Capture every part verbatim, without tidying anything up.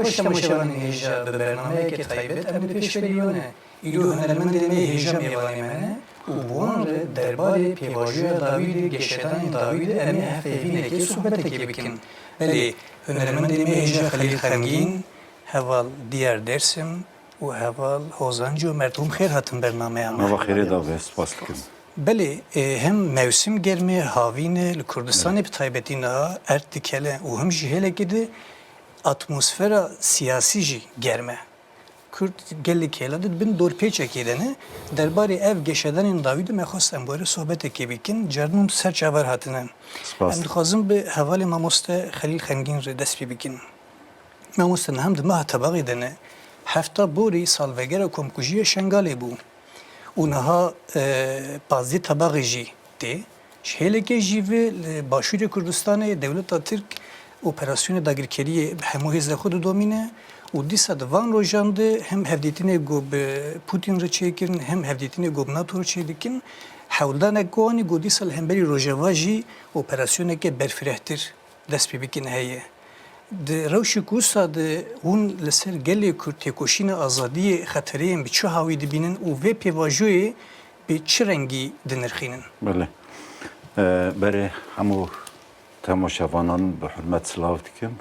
Baş temaşevanên hêja, bi bernameyeke taybet em li pêş berî we ne. Îro hunermendê me hêja mêvanê me ne û bi wan re derbarê pêvajoya dawî de, geşedanên dawî de em ê hevpeyvînekê, sohbetekê bikin. Belê, hunermendê me hêja Xelîl Xemgîn, heval Diyar Dêrsim û heval Hozan Comert, hûn xêr hatin bernameya me. Nava xêrê da be, spas dikim. Belê, e, hem mewsim germ e, havîn e, li Kurdistanê bi taybetî niha erd dikele û him jî hêlekê de atmosfera siyasî jî germ e. Kurd gelek hêla di bin dorpêçekê de ne. Derbarê ev geşedanên dawî de me xwest em were sohbetekê bikin. Carnûn ser çavar hatine. Spas. Em dixwazin bi hevalê mamoste Xelîl Xemgîn re dest pê bikin. Mamoste, niha em di meha Tebaxê de ne. Hefta borî salvegera komkujiya Şengalê bû. Û niha, e, pazdeh Tebaxê jî tê. Ji hêlekê jî ve li Başûrê Kurdistanê dewleta Tirk operasyonê dagirkeriyê bi hemû hêza xwe didomîne û dîsa di van rojan de hem hevdîtinê ku bi Putin re çêkirin, hem hevdîtinê ku bi NATO re çêdikin, hewldanek ku anî ku dîsa li hemberî Rojava jî operasyoneke berfirehtir dest pê bikin heye. Di rewşê ku wisa de hûn li ser gelê Kurd têkoşîna azadiyê xetereyên bi çi hawî dibînin û vê pêvajoyê bi çi rengî dinirxînin? Belê. E, berê hemû temaşevanan bi hurmet silav dikim.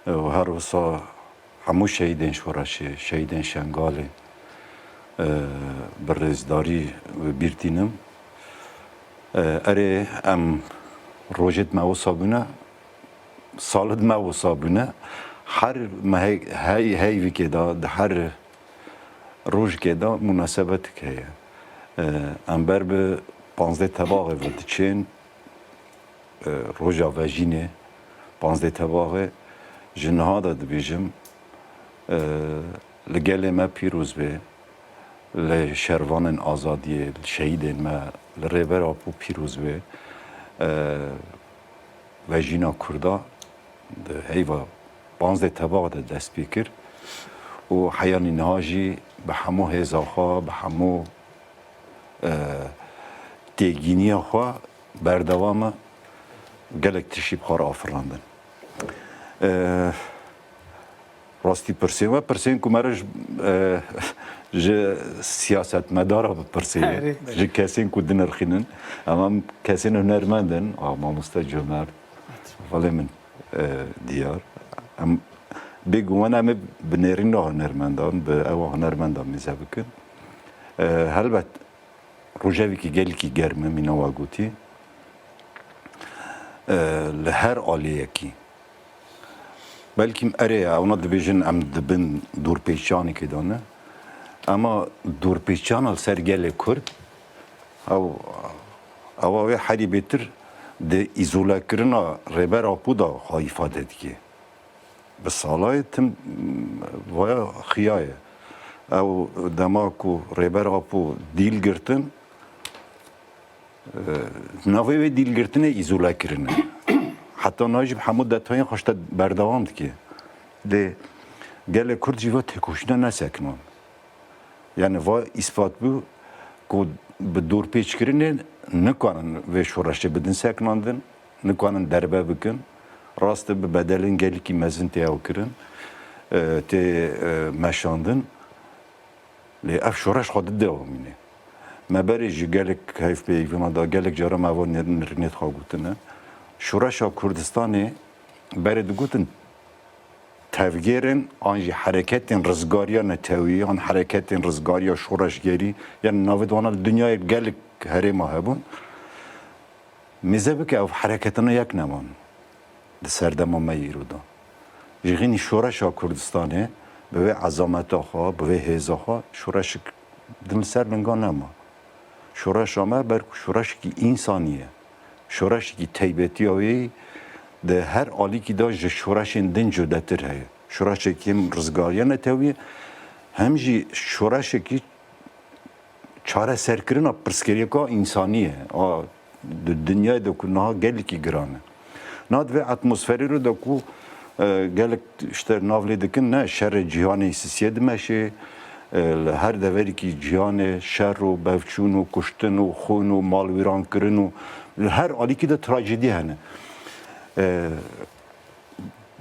E, û her wisa hemû şehîdên şoreşê, şehîdên Şengalê, e, bi rêzdarî bi bîr tînim. E, erê, em rojêt me wisa bûne, salid me wisa bûne. Her me hey, hey, heyvîkê de, di her rojikê de munasebetik heye. E, em ber bi panzdeh Tebaxê ve diçên, e, roja vejînê, panzdeh Tebaxê, ji niha de dibêjim, e, li gelê me pîroz be, li şervanên azadiyê, li şehîdên me, li Rêber Apo pîroz be, e, vejîna Kurda di heyva panzdeh Tebax de dest pê kir û heyanî niha jî bi hemû hêza xwe, bi hemû, e, têgîniya xwe berdewam e, gelek tiştî bi xwe re afirandin. E, rastî pirsên we, pirsên ku me re ji, e, ji siyasetmedara bipirsê, erê, ji kesên ku dinirxînin. Em, em kesên hunermend in, a, mamoste Comert, valê min, e, Diyar. Em bêguman em ê bi nêrîna hunermendan, bi ewa hunermendan mêze bikin. E, helbet, rojevekî gelekî germ e, mîna we gotî. E, li her aliyekî. Belkî erê, ewna dibêjin em di bin dorpêçanekê de ne. Ema dorpêçana li ser gelê Kurd, ew, ewa wê herî bêtir di îzolekirina Rêber Apo de xwe îfade dike. Bi salayê tim vaya xiya ye. Ew dema ku Rêber Apo dîl girtin, e, navê wê dîlgirtinê îzole kirine. Heta niha jî bi hemû detayên xwe ji te berdewam dike. Lê gelê Kurd jî va têkoşîna nesekinan. Yani va îspat bû ku bi dorpêçkirinê nikarin vê şoreşê bidin sekinandin, nikarin derbe bikin. Rast e, bi bedelên gelekî mezin tê ew kirin, e, tê, e, meşandin. Lê ev şoreş xwe didewamîne. Me berê jî gelek hevpeyvîna da, gelek cara me va nir-, nirxê xwe gotine. Şoreşa Kurdistanê berê digotin tevgêrên an jî hereketên rizgariya netewî, an hereketên rizgariya şoreşgerî, yani navê di wana li dinyayê gelek herêma hebûn. Mêze bike ev hereketana yek neman di serdema me yî îro de. Ji xînî şoreşa Kurdistanê bi vê ezameta xwe, bi vê hêza xwe şoreşik din li ser linga nema. Şoreşa me ber ku şoreşekî însanî ye. Şoreşekî teybetiya wê di her alîkî de ji şoreşên din cudetir heye. Şoreşekî hem rizgariya netewî ye, hem jî şoreşekî çareserkirina pirsgirêka însanî ye. A, di dinyayê de ku niha gelekî giran e. Niha di vê atmosferê re de ku, e, gelek ji te nav lê dikin, ne, şerê cîhanê sisiyê dimeşê, e, li her deverekî cîhanê şer û bevçûn û kuştin û xûn û malwîrankirin û li her alîkî de trajedî hene. E,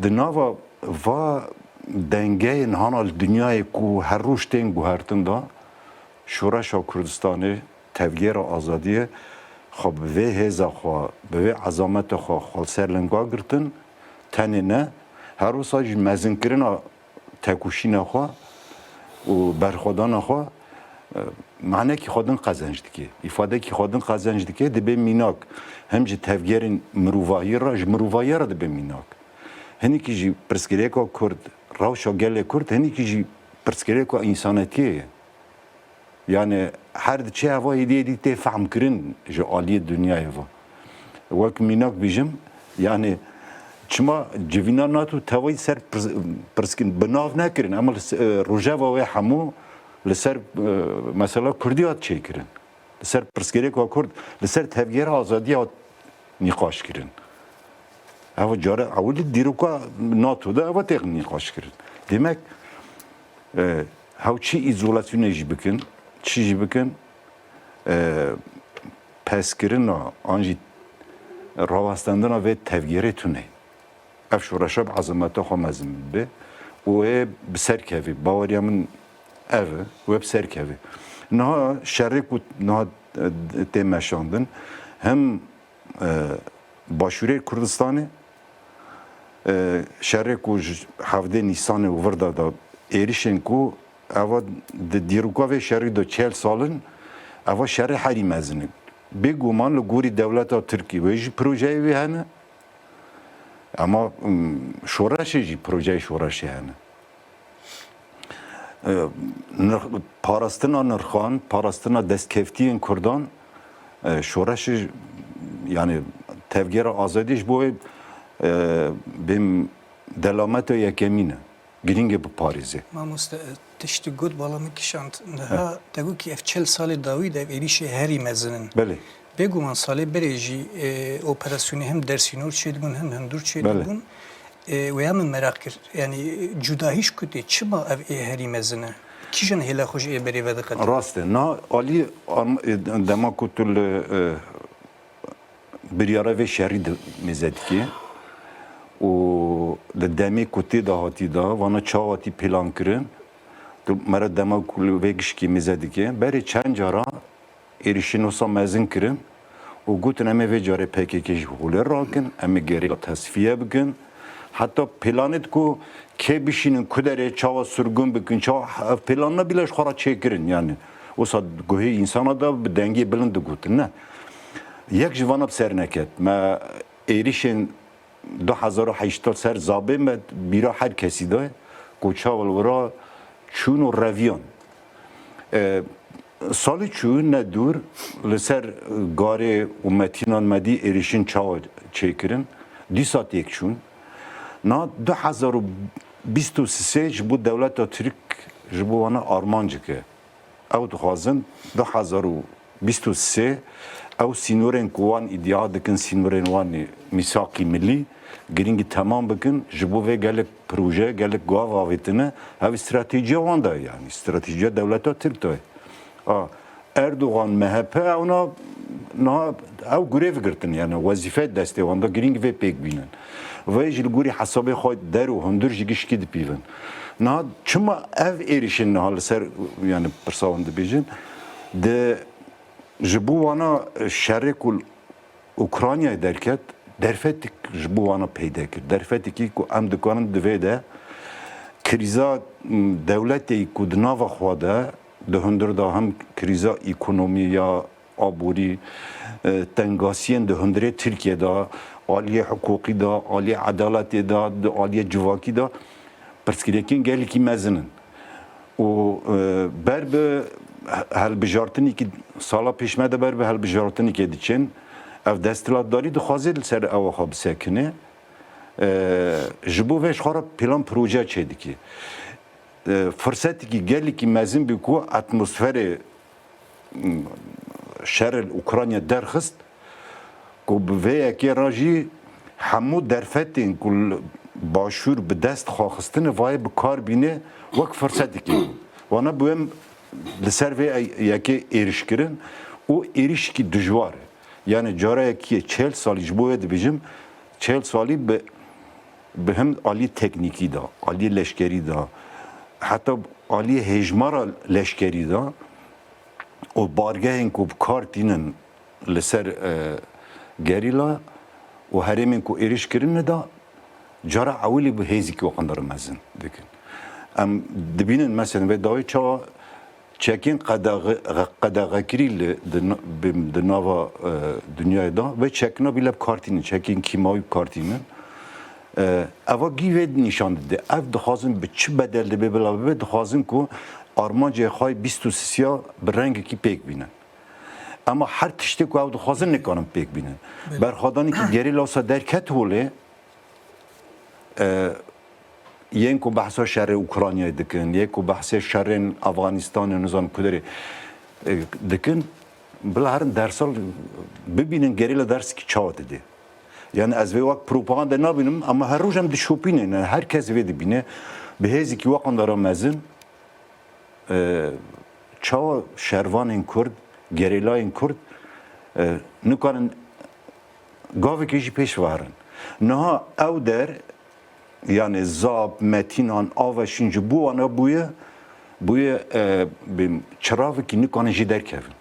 Di nava va dengeyên hana li dinyayê ku her roj tên guhertin de, Şoreşa Kurdistanê, Tevgera Azadiyê, xwe bi vê hêza xwe, bi vê ezameta xwe, xwe li ser linga girtin, tenê ne, her wisa jî mezinkirina tekoşîna xwe û berxwedana xwe, e, manekî xwe din qezenc dike, îfadekî xwe din qezenc dike, dibe mînak hem ji tevgerên mirovahiyê re, ji mirovahiya re dibe mînak. Hinekî jî pirsgirêka Kurd, rewşa gelê Kurd, hinekî jî pirsgirêka însanetiyê ye. Yani her diçe heva êdî êdî tê fehmkirin ji aliyê dinyayê ve. Wek mînak bijim, yani çima civîna NATO tevayî ser pirs-, pirskin bi nav nekirin, ama li se-, e, rojeva wê hemû li ser, e, mesela Kurdî hat çêkirin. Li ser pirsgirêka Kurd, li ser tevgera azadiyê hat nîqaş kirin. Ev care ewil dîroka NATO de ev têx nîqaş kirin. Demek, e, hew çi îzolasyonê jî bikin, çi jî bikin, e, peskirina an jî rawestandina vê tevgerê tune. Ev şoreşa bi ezameta xwe mezin bibe û wê bi ser kevê. Baweriya min ev e, wê bi ser kevê. Niha şerê ku niha, e, tê meşandin, hem, e, Başûrê Kurdistanê, e, şerê ku ji hevdê Nîsanê û vir de da êrişên ku eva di dîroka vê şerî de çel sal in, eva şerê herî mezin e. Bêguman li gorî dewleta Tirkî wê jî projeyê wê hene. Ema, ım, şoreşê jî, projeyê şoreşê hene. E, nirx-, parastina nirxan, parastina destkeftiyên Kurdan, e, şoreşê, yani tevgera azadiyê ji bo wê, e, bêm delameta yekemîn e. Girîng e biparêze. Mamoste, e, tiştî got, bala min kişand. Niha te got ki ev çel salê dawî de ev êrîşê herî mezin in. Belê. Bêguman salê berê jî, e, operasyonê hem Dersînor çêdibûn hem Hundur çêdibûn. Belê. E, wê ya min meraq kir. Yani, e, cudahî ji ku tê, çima ev ê herî mezin e? Kîjan hêla xwe ji ê berê vediqete? Rast e. Na alî arm-, e, dema ku tu li, e, biryara vê şerî di mêze dike û di demê ku tê de hatî da, vana çawa hatî plan kirin, tu mere dema ku li vê gişkî mêze dike, berê çend cara êrişên wisa mezin kirin û gotin, em ê vê carê P K K ji holê rakin, em ê gerîla tesfiye bikin. Heta planê ku kê bişînin, ku derê, çawa sirgûn bikin, çawa ev planina bîle ji xwe re çêkirin, yani. Wisa guhê însana da bi dengê bilind digotin, ne. Yek ji vana bi ser neket. Me êrişên du hezar û heşt ser Zabê me bîra her kesî de ku çawa li wira çûn û reviyan. E, salî çû ne dûr li ser Garê û Metînan me dî êrişin çawa çêkirin. Dîsa têk çûn. Na du hezar û bîst û sê ji bo dewleta Tirk ji bo wana armancik e. Ew dixwazin du hezar û bîst û sê ew sînorên ku wan îdia dikin, sînorên wan ê mîsaqî milî, girîngî temam bikin, ji bo vê gelek proje, gelek gav avêtine, ev stratejiya wan de ye, yani stratejiya dewleta Tirk de ye. A, Erdogan, M H P, ewna niha ew gurê vigirtin, yani wezîfe destê wan de, girîng vê pêk bînin. Vê jî li gorî hesabê xwe der û hundir jî gişkî dipîvin. Niha çima ev êrişên niha li ser, yani pirsa wan dibêjin, di, ji bo wana şerê ku Ukraynayê derket, derfetik ji bo wana peyde kir. Derfetikî ku em dikarin di vê de krîza, m, dewletê ku di nava xwe de, di hundir de hem krîza ekonomî ya aborî, e, tengasiyên di hundirê Tirkiye de, aliyê hiqûqî de, aliyê edaletê de, di aliyê civakî de pirsgirêkên gelekî mezin in. Û, e, ber bi he-, helbijartinekî, sala pêş me de ber bi helbijartinekê diçin. Ev desthilatdarî dixwaze li ser ewa xwe bisekine. E, ji bo vê ji xwe re plan proje çêdike. E, firsetekî gelekî mezin bû ku atmosferê, m, şerê li Ukrayna derxist, ku bi vê yekê re jî hemû derfetên ku li Başûr bi dest xwe xistine, vayê bi kar bîne wek firsetekê. Wana bi em li ser vê yekê êriş kirin û êrişkî dijwar e. Yani cara yekî ye çel salî, ji bo wê dibêjim, çel salî bi Bi him alî teknîkî de, alî leşkerî de, heta alî hêjmara leşkerî de û bargehên ku bi kar tînin li ser, e, gerîla û herêmên ku êrîş kirine de cara ewilî bi hêzîkî wexandara mezin dikin. Em dibînin, mesela, vê dawî çawa çekên qedexe-, qedexekirî li, di na-, bi, di nava, e, dinyayê de vê çekna bîle bi kar tînin, çekên kîmawî bi kar tînin. E, eva gî vê nîşan dide. Ev dixwazin bi çi bedel dibe bila bibe, dixwazin ku armancê xwe bîst û sisiya bi rengekî pêk bînin. Ema her tiştê ku ew dixwazin nikarin pêk bînin. Belê. Berxwedanekî gerîla wisa derket holê, e, yên ku behsa şerê Ukraynayê dikin, yên ku behsê şerên Afganistanê, nizam kuderê, e, dikin, bila herin dersal bibînin, gerîla dersekî çawa didê. Yani ez vê wek propaganda nabînim, ama her roj em dişopînin, yani her kes vê dibîne, bi hêzekî wexandara mezin, e, çawa şervanên Kurd, gerîlayên Kurd, e, nikarin gavekê jî pêş ve herin. Niha ew der, yani Zap, Metînan, Aveşîn ji bo wana bûye, bûye, e, bi çiravekî nikarin jî derkevin.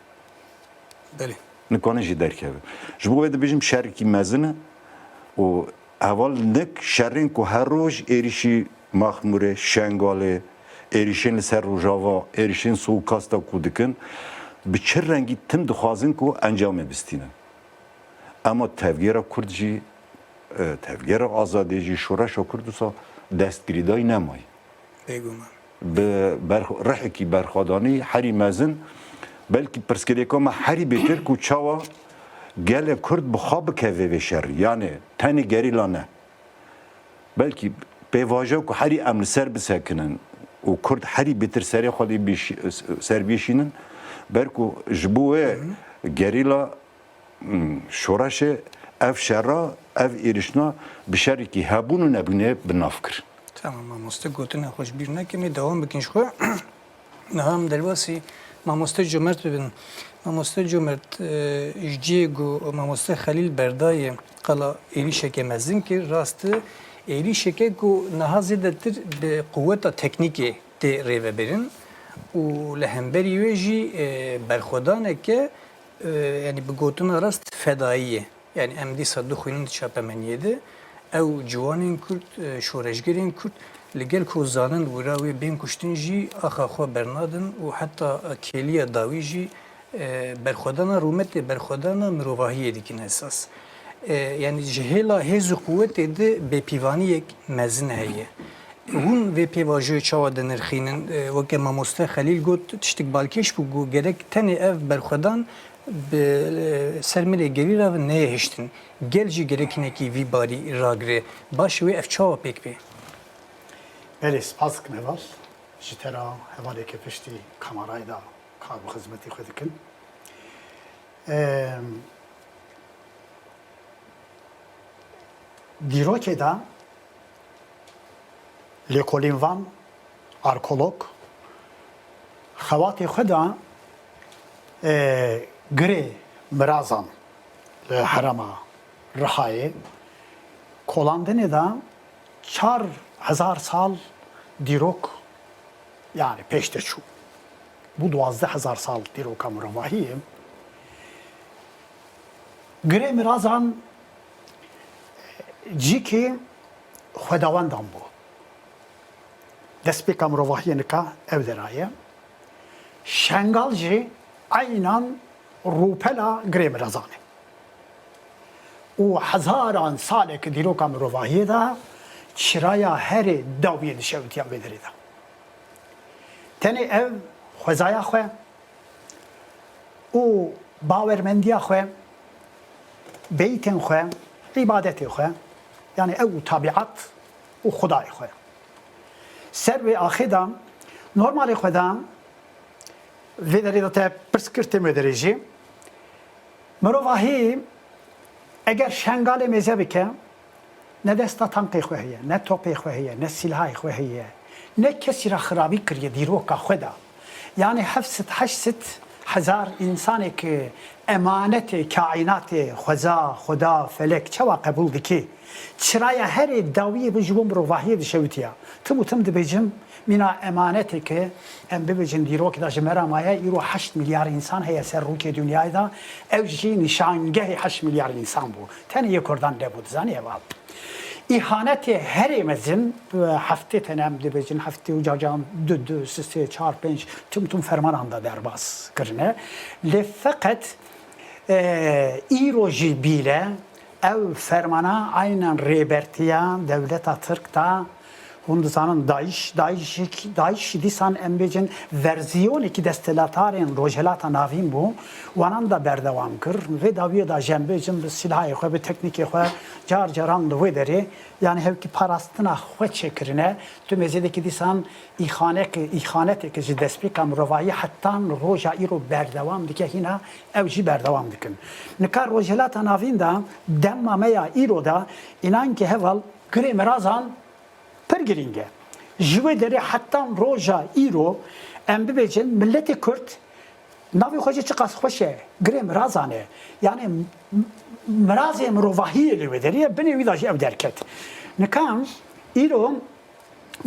Belê. Nikarin jî derkevin. Ji bo vê dibêjim şerekî mezin e û heval nik şerên ku her roj êrîşî Maxmûrê, Şengalê, êrîşên li ser Rojava, êrîşên Sûkasta ku dikin, bi çi rengî tim dixwazin ku encamê bistînin. Ema tevgera Kurd jî, e, tevgera azadiyê jî, şoreşa Kurd wisa destgirîdayî nemayî. Bêguman. Bi berx-, rihekî berxwedanî herî mezin, belkî pirsgirêka me herî bêtir ku çawa gelê Kurd bi xwe bikeve vê şerî. Yani tenê gerîla ne. Belkî pêvajoya ku herî em li ser bisekinin û Kurd herî bêtir serê xwe dê bîş-, ser bîşînin, ber ku ji bo wê gerîla, hmm, şoreşê ev şera, ev êrişna bi şerekî hebûn û nebûnê bi nav kir. Tamam mamoste, gotina xwe ji bîr nekin, ê dewam bikin ji xwe. Niha em derbasî mamoste Comert bibin. Mamoste Comert, e, ji cihê ku mamoste Xelîl berdayê qala êrîşeke mezin kir, rast e, êrîşeke ku niha zêdetir bi quweta teknîkê tê rêvebirin û li hemberî wê jî, e, berxwedaneke, e, yanî bi gotina rast fedayî ye. Yanî em dîsa dixwînin di çapemeniyê de, ew ciwanên Kurd, e, şoreşgerên Kurd li gel ku zanin wira wê bên kuştin jî axa xwe bernadin û heta kêliya dawî jî, e, berxwedana rûmetê, berxwedana mirovahiyê dikin esas. E, yanî ji hêla hêz û quwetê de bêpîvaniyek mezin heye. Hûn vê pêvajoyê çawa dinirxînin? E, weke mamoste Xelîl got, tiştek balkêş bû, got gerek tenê ev berxwedan bi, e, ser milê gerîla ve neyê hiştin. Gel jî gerek hinekî vî barî ragire. Baş e, wê ev çawa pêk bê? Belê, spas dikim heval. Ji te re hevaleke piştî kamerayê de kar û xizmetê xwe dikin. Em, dîrokê de lêkolînvan, arkolog, xebatê xwe de, e, girê mirazan li herêma Rihayê kolandinê de çar hezar sal dîrok, yani pêş de çû. Bû duwazdeh hezar sal dîroka mirovahiyê. Girê mirazan cîkê xwedawendan bû. Destpêka mirovahiyê nika ev dera ye. Şengal jî eynan rûpela girê mirazan e. Û hezaran salek dîroka mirovahiyê de çiraya herê dawiyê dişewitiya vê derê de. Tenê ev xwezaya xwe û bawermendiya xwe, beytên xwe, îbadetê xwe, yani ew û tabiat û Xwedayê xwe. Ser wê axê de, normalê xwe de, vê derê de te pirs kir, tê wê derê jî, mirovahî eger Şengalê mêze bike, ne desta tankê xwe heye, ne topê xwe heye, ne sîlhayê xwe heye, ne kesî re xirabî kiriye dîroka xwe de. Yani heft sed heşt sed Hezar insanê ki emanetê kaînatê, xweza, xuda, felek çawa qebûl dikî? Çiraya herê dawiyê bi ji bo mirovahiyê dişewitiya. Tim û tim dibêjim, mîna emanetê ki em bibêjin dîrokê de ji me re maye, îro heşt milyar însan heye ser rûkê dinyayê de, ew jî nîşangehê heşt milyar însan bû. Tenê yê Kurdan nebû, dizanî heval. Îhanetê herê mezin, e, heftê tene em dibêjin, heftê û carcan du, du, sê, sê, çar, pênc, tim tim fermanan de derbas kirine. Lê feqet, e, îro jî bîle ew fermana aynen rêbertiya dewleta Tirk da, hûn dizanin DAIŞ, DAIŞ, DAIŞ dîsan em bêjin verziyonekî desthilatdarên Rojhelata Navîn bû, wanan da berdewam kir. Vê dawiyê da jî em bêjin bi silahê xwe, bi teknîkê xwe car caran li wê derê, yanî hevkî parastina xwe çêkirine. Tu mêzêdekî dîsan îxanek-, îxaneteke ji destpêka mirovahiyê hetan roja îro berdewam dike, hîna ew jî berdewam dikin. Nika Rojhelata Navîn de dema me ya îro de, înan ki heval, girê mirazan pir girîng e. Ji wê derê hetan roja îro em bibêjin miletê Kurd navê xwe jî çiqas xweş e, girê mirazan e. Yanî m-, mirazê mirovahiyê li wê derê ye, binê wî de jî ew derket. Nika îro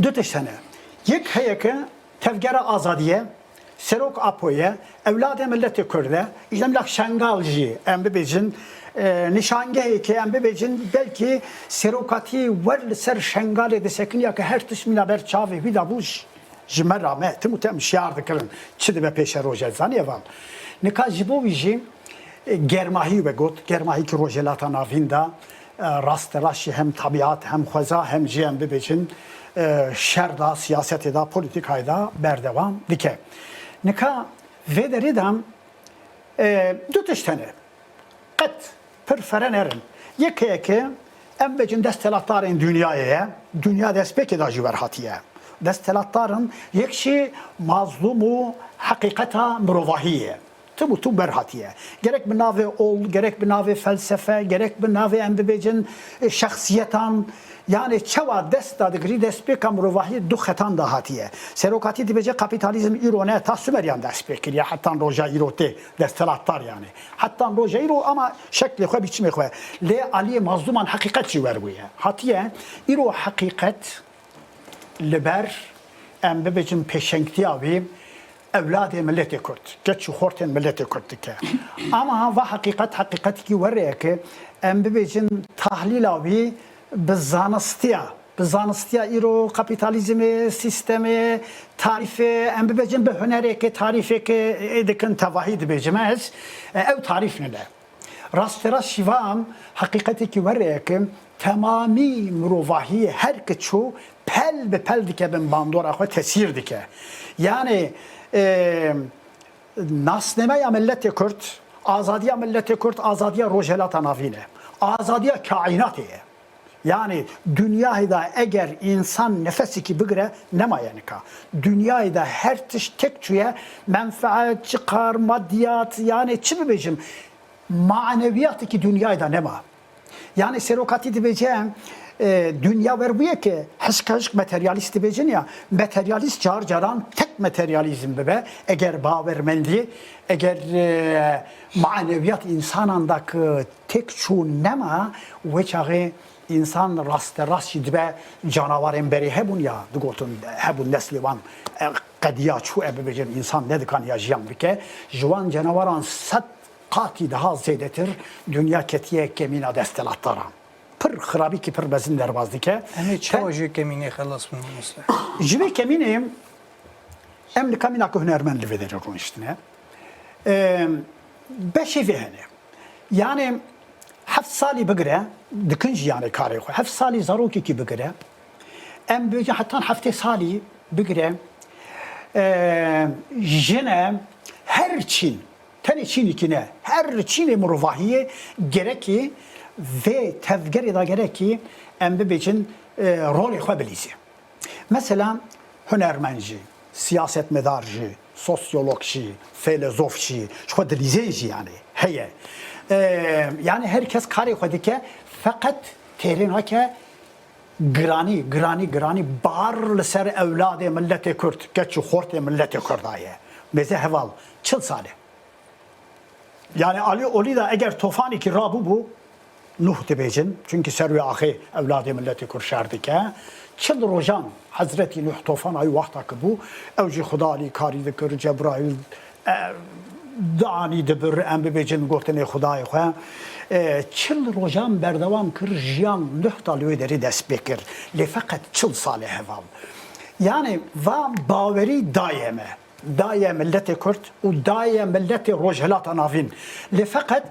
du tişt hene. Yek heye ke Tevgera Azadî ye, Serok Apo ye, ewladê miletê Kurd e. Îşte mila Şengal jî em bibêjin, e, nîşangehê ke em bibêjin, belkî serokatî wer li ser Şengalê disekiniya ke her tişt mîna ber çavê wî de bû, ji, ji me re me tim û tem şiyar dikirin. Çi dibe pêşerojê, zanî heval. Nika ji bo wî jî, e, germahî we got, germahî ki Rojhelata Navîn de, e, rasterast jî hem tabiat, hem xweza, hem jî em bibêjin, e, şer da, siyasetê da, polîtîkayê da berdewam dike. Nika vê derê de, e, du tişt hene. Qet pir fere nerin. Yek heye ke em bêjin desthilatdarên dinyayê ye, dinya destpêkê da jî wer hatiye. Desthilatdarin yek jî mazlûm û heqîqeta mirovahiyê ye. Tim û tim ber hatiye. Gerek bi navê ol, gerek bi navê felsefe, gerek bi navê em bibêjin, e, şexsiyetan, yanî çawa dest da digirî, destpêka mirovahiyê du xetan da hatiye. Serokatî dibêje kapîtalîzm îro ne, ta Sumeriyan dest pê kiriye, hetan roja îro tê desthilatdar yanî. Hetan roja îro ama şeklê xwe, biçimê xwe. Lê aliyê mazlûman heqîqet jî wer bûye. Hatiye, îro heqîqet li ber, em bibêjin, pêşengtiya wî ewladê miletê Kurd, keç û xortên miletê Kurd dike. Ama va heqîqet, heqîqetekî werê ye ke em bibêjin tahlîla wî bi zanistiya, bi zanistiya îro kapîtalîzmê, sîstemê, tarîfê, em bibêjin bi hunerê ke, tarîfê ke ê dikin tevahî dibêjim ez, ew tarîf nine. Rasterast şivan heqîqetekî werê ye ke temamî mirovahiyê her ki çû pel bi pel dike bin bandora xwe tesîr dike. Yanî, e, nasnameya miletê Kurd, azadiya miletê Kurd, azadiya Rojhelata Navîn e. Azadiya kaînatê ye. Yanî dinyayê de eger însan nefesekî bigire, nemaye nika. Dinyayê de her tişt tek çûye, menfeet, çiqar, madiyat, yanî çi bibêjim, maneviyatekî dinyayê de nema. Yanî serokatî dibêje, e, dinya wer bûye ke hişka hişk materyalîst dibêjin ya, materyalîst car caran tek materyalîzm bibe, eger bawermendî, eger, e, maneviyat însanan da ke tek çû nema, wê çaxê însan rasterast jî dibe canawarên berê hebûn ya, digotin hebûn neslê wan, e, qediya çû, e, bibêjin însan nedikaniya jiyan bike, ji wan canawaran sed qatî daha zêdetir dinya ketiye kemîna desthilatdaran. Pir xirabîkî pir mezin derbas dike. Em ê çawa ji kemînê xelas bin, mamoste? Ji vê kemînê em nika mîna ku hunermend li vê derê rûniştine. Em, beşê vê hene. Yanî heft salî bigire, dikin jî yanî karê xwe. Heft salî zarokekî bigire. Em bêjin hetan heftê salî bigire. Em, jine her çîn, tenê çînekî ne, her çînê mirovahiyê gerekî vê tevgerê de gerekî em bibêjin, e, rolê xwe bilîzê. Mesela hunermend jî, siyasetmedar jî, sosyolog jî, feylezof jî, ji xwe dilîzên jî yanî heye. E, yanî her kes karê xwe dike, feqet têrê nake giranî, giranî, giranî bar li ser ewladê miletê Kurd, keç û xortê miletê Kurd daye. Mêze heval, çil sal e. Yani Ali Olî de eger tofanekî rabûbû, Nuh dibêjin, çunkî ser wê axê ewladê miletê Kurd şer dike. Çil rojan Hezretî Nuh tofana wî wexta ki bû, ew jî Xuda alîkarî dikir, Cebraîl, e, dianî dibir, em bibêjin gotinê Xudayê xwe. E, çil rojan berdewam kir, jiyan Nuh da li wê derê dest pê kir. Lê feqet çil salê heval. Yani va bawerî daye me. Daye miletê Kurd û daye miletê Rojhilata Navîn. Lê feqet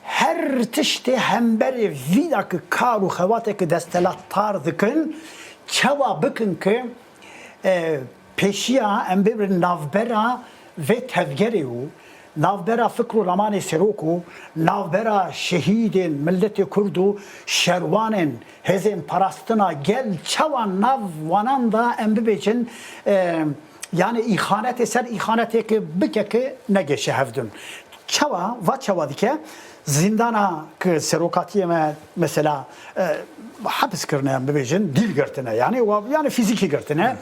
her tiştê hemberê vî de ki kar û xebatê ki desthilatdar dikin, çawa bikin ki, e, pêşiya em bibin navbera vê tevgerê û navbera fikr û ramanê serok û navbera şehîdên miletê Kurd û şerwanên hêzên parastina gel çawa nav wanan de em bibêjin, e, yani îxanetê ser îxanetê ki bike ki negêşe hevdun. Çawa, va çawa dike, zîndana ki serokatiyê me mesela, e, hepis kirine, em bibêjin, dîl girtine, yani, wa, yani fîzîkî girtine.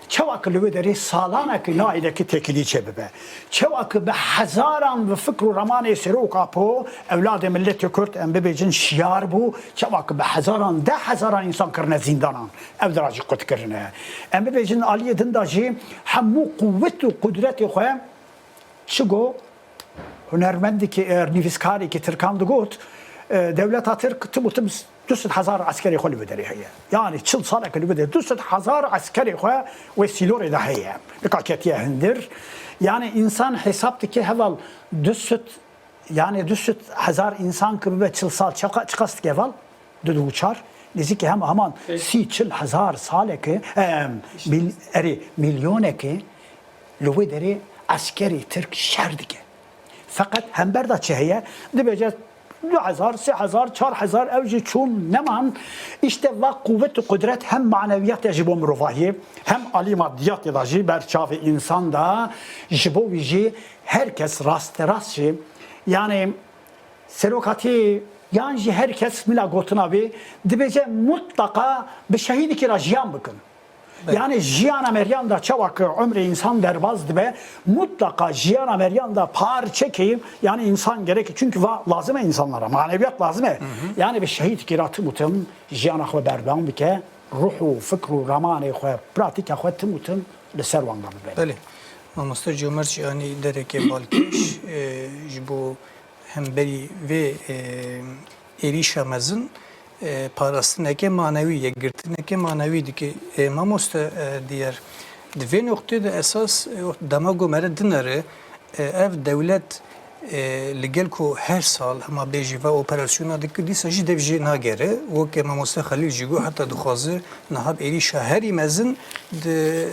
Çawa ki li wê derê salana ki naîlekî têkilî çêbibe. Çawa ki bi hezaran bi fikr û ramanê Serok Apo, ewladê miletê Kurd, em bibêjin, şiyar bû, çawa ki bi hezaran, deh hezaran însan kirine zîndanan, ev dira jî qut kirine. Em bibêjin, aliyê din de jî hemû quwet û qudretê xwe, çi go hunermendekî, e, nivîskarekî tirkan digot, e, dewleta Tirk tim û tim du sed hezar eskerê xwe li wê derê heye. Yani çil saleke li wê derê du sed hezar eskerê xwe wê sîlorê de heye. Nika ketiye hindir. Yani însan hesab dike heval du sed, yani du sed hezar însan ki bibe çil sal çaqa-, çiqas dike heval? Du û çar, nêzîkî hem heman sî çil hezar saleke, em, mil-, erê, milyoneke li wê derê eskerê Tirk şer dike. Feqet hember de çi heye? Dibêje du hezar, sê hezar, çar hezar ew jî çûn neman. Îşte va quwet û qudret hem manewiyat e ji bo mirovahiyê, hem alî madiyatê de jî ber çavê însan de, ji bo wî jî her kes rasterast jî, yani serokatî yan jî her kes mila gotina wê dibêje mutlaqa bi şehîdekî re jiyan bikin. Belê. Yani jiyana meriyan da çawa ki umrê însan derbaz dibe, mutlaqa jiyana meriyan da parçekî, yani însan gerek, çünkü va lazim e insanlara, maneviyat lazim e. Hı hı. Yani bi şehîdekî re tim û tim jiyana xwe berdewam bike, ruh û fikr û ramanê xwe, pratîka xwe tim û tim li ser wan de bibe. Belê. Mamoste Comer jî anî derekê balkêş, e, ji bo hemberî vê, e, êrîşa mezin, e, parastineke manewî, yekgirtineke manewî dike. E, mamoste, e, Diyer, di vê noqtê de esas, e, dema ku mere dinere, e, ev dewlet, e, li gel ku her sal hema bêjî ve operasyona dike, dîsa jî dev jê nagere. Weke mamoste Xelîl jî got, heta dixwaze niha bi êrîşa herî mezin di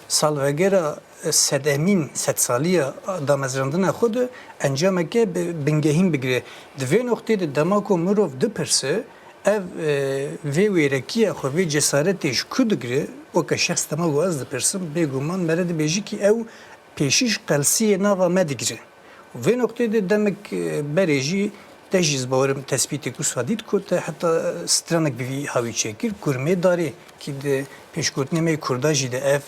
salvegera sedemîn, sedsaliya damezrandina xwe de encameke bi-, bingehîn bigire. Di vê noqtê de dema ku mirov dipirse, ev, e, vê wêrekiya xwe, vê cesaretê ji ku digire, weke şexs dema ku ez dipirsim, bêguman mere dibêjî kî ew pêşî ji qelsiyê nava me digire. Vê noqtê de demek, e, berê jî te jî ez bawerim tespîtê ku Sadî dikot, te heta stranek bi vî hawî çêkir, kurmê darê, kî di pêşgotinê me yê Kurda jî de ev,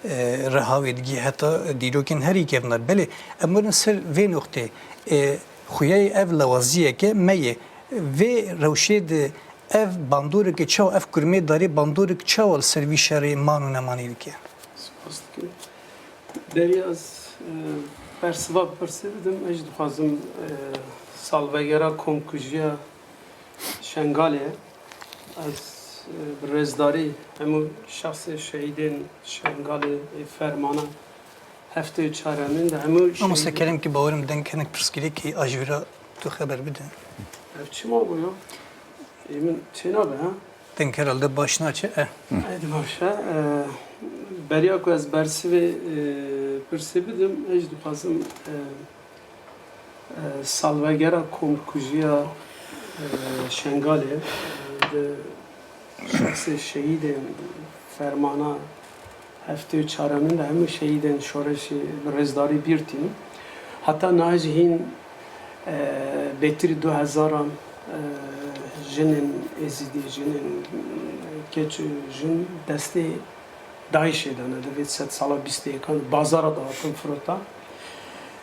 e, reha wê digî heta dîrokên herî kevnar. Belê, em werin ser vê noqtê, e, xuyayê ev lawaziyeke me ye. Vê rewşê de ev bandoreke çawa, ev kurmê darê bandorek çawa li ser vî şerê man û nemanî dike? Spas dikim. Beriya ez, e, bersiva bi pirsê bidim, ez jî dixwazim, e, salvegera komkujiya Şengalê, ez, e, bi rêzdarî hemû şexsê şehîdên Şengalê, ê fermana heftê û çar Emîn de hemû Mamoste şehîdên Kerem ki bawerim deng hinek pirsgirêkî a ji vira tu xeber bide. Ev çima bû ya? Ê min çênabe, ha? Deng herhalde baş naçe, e. Ê, di baş e. E, beriya ku ez bersivê, e, pirsê bidim, ez jî dixwazim, e, e, salvegera komkujiya, e, Şengalê, e, di şexsê şehîdên fermana heftê û çar Emîn de hemû şehîdên şoreşê bi rêzdarî bîr tînim. Heta niha jî hîn, e, bêtirî du hezaran, e, jinên êzidî, jinên, e, keç û jin destê DAIŞê de ne, di vê sedsala bîst û yekan bazara de hatin firotan.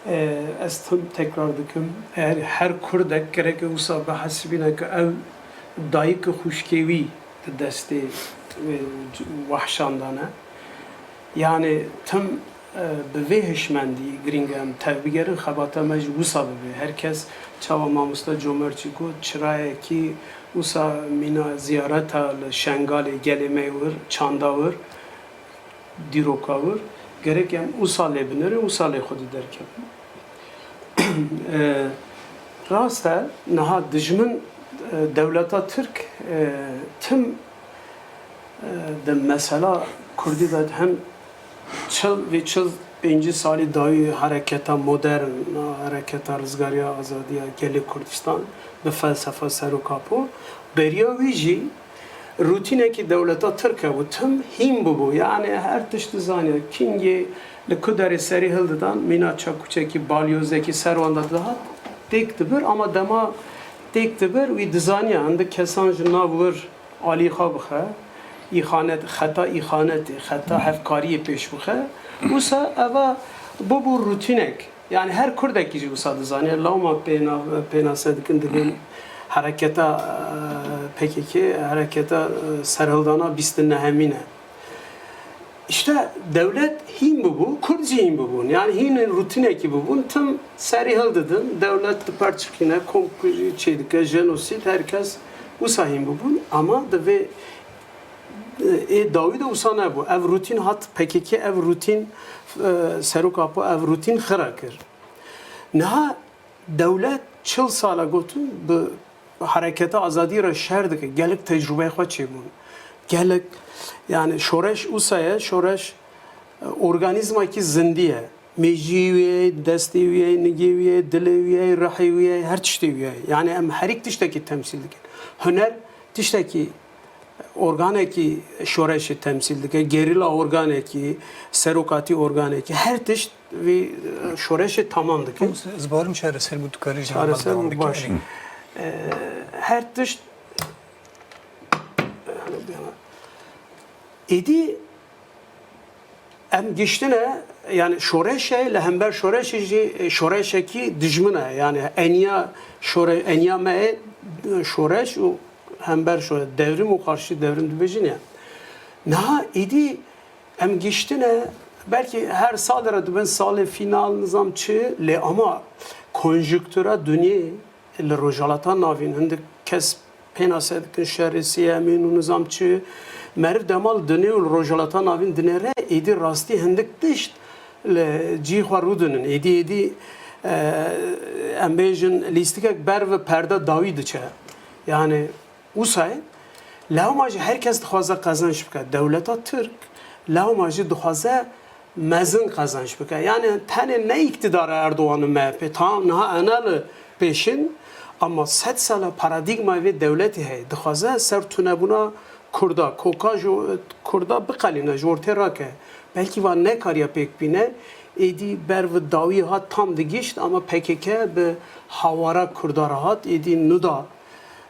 E, ez tim tekrar dikim. Her, her Kurdek gereke wisa bihesibîne ke ew dayik û xwişkê wî di destê, e, wehşan de ne. Yani tim, e, bi vê hişmendî girîng e em tev bigerin, xebata me jî wisa bibe. Her kes çawa mamoste Comertî got, çirayekî wisa mîna ziyareta li Şengalê gelê me wir, çanda wir, dîroka wir, gerek em wisa lê binêrin, wisa lê xwe di derkevin. E, rast e, niha dijmin, e, dewleta Tirk, e, tim, e, di mesela Kurdî de hem çil vê çil pêncî salî dawî hereketa modern, hereketa rizgariya azadiya gelê Kurdistan bi felsefa Serok Apo, beriya wî jî rutînekî dewleta Tirk hebû, tim hîn bûbû. Yani her tişt dizaniya, kingê li ku derê serî hildidan, mîna çakûçekî, balyozekî ser wan de dihat, têk dibir, ama dema têk dibir, wî dizaniya, hindik kesan ji nav wir alî xwe bixe, îxanet, xeta îxanetê, xeta hevkariyê pêş bixe. Wisa eva bûbû rutînek. Yani her Kurdekî jî wisa dizane. Lewma pêna-, pênase dikin, dibên hereketa, e, P K K, hereketa, e, serhildana bîst û nehemîn e. İşte dewlet hîn bibû, Kurd jî hîn bibûn. Yani hîn rutînekî bibûn, tim serî hildidin, dewlet diperçiqîne, komkujî çêdike, jenosîd, herkes wisa hîn bibûn. Ama di vê, e, ê dawî de wisa nebû. Ev rutîn hat P K K, ev rutîn, e, Serok Apo ev rutîn xira kir. Niha dewlet çil sal e gotin bi hereketa azadî re şer dike. Gelek tecrûbeyê xwe çêbûn. Gelek, yani şoreş wisa ye, şoreş, e, organîzmakî zindî ye. Mêjiyê wî ye, destê wî ye, nigê wî ye, dilê wî ye, rihê wî ye, her tiştê wî ye. Yani em herîk tiştekî temsîl dikin. Huner tiştekî organekî şoreşê temsîl dike, gerîla organekî, serokatî organekî, her tişt vî, e, şoreşê tamam dike. Mamoste, ez bawerim çareser bû, tu karî ji Çareser bû, baş. E, her tişt, êdî Em giştine, yani şoreş e, li hember şoreşê jî, e, şoreşekî dijmin e. Yani eniya şore-, eniya me ye, e, şoreş û hember şoreş, devrim û karşı devrim dibêjin ya. Niha êdî em giştine, belkî her sal re dibin salê final, nizam çi, lê ama konjuktura dinyê, li Rojhilata Navîn hindik kes pênase dikin şerê sêyemîn û nizam çi. Meriv dema li dinê û li Rojhilata Navîn dinêre, êdî rastî hindik tişt li cihê xwe rûdinin. Êdî, êdî, e, em bêjin lîstikek ber ve perde dawî diçe. Yani wisa ye. Lewma jî her kes dixwaze qezenç bike. Dewleta Tirk lewma jî dixwaze mezin qezenç bike. Yani tenê ne îktidara Erdogan û M H P, tamam niha ene li pêşin, ama sed sala paradigmayê vê dewletê heye. Dixwaze ser tunebûna Kurda, koka ji Kurda biqelîne, ji ortê rake. Belkî va nekariya pêk bîne, êdî ber ve dawî hat tam digişt, ama P K K bi hawara Kurda re hat, êdî nuda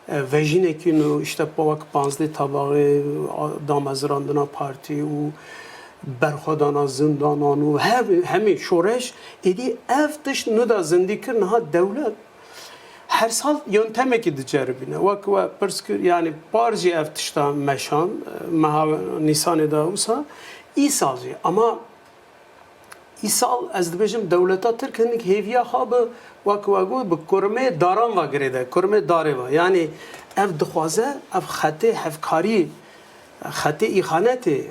e, vejînekî nû, işte, wek panzdeh Tebaxê, a, damezrandina partî û berxwedana zindanan û hev-, hemî şoreş, êdî ev tişt nuda zindî kir, niha dewlet her sal yöntemekî diceribîne. Wek we pirs kir, yani par jî ev tişta meşan, e, meha Nîsanê de wisa, îsal jî. Ama Îsal ez dibêjim dewleta Tirk hindik hêviya xwe bi, wek we got, bi kurmê daran ve girêde, kurmê darê ve. Yanî ev dixwaze, ev xetê hevkarî, xetê îxanetê,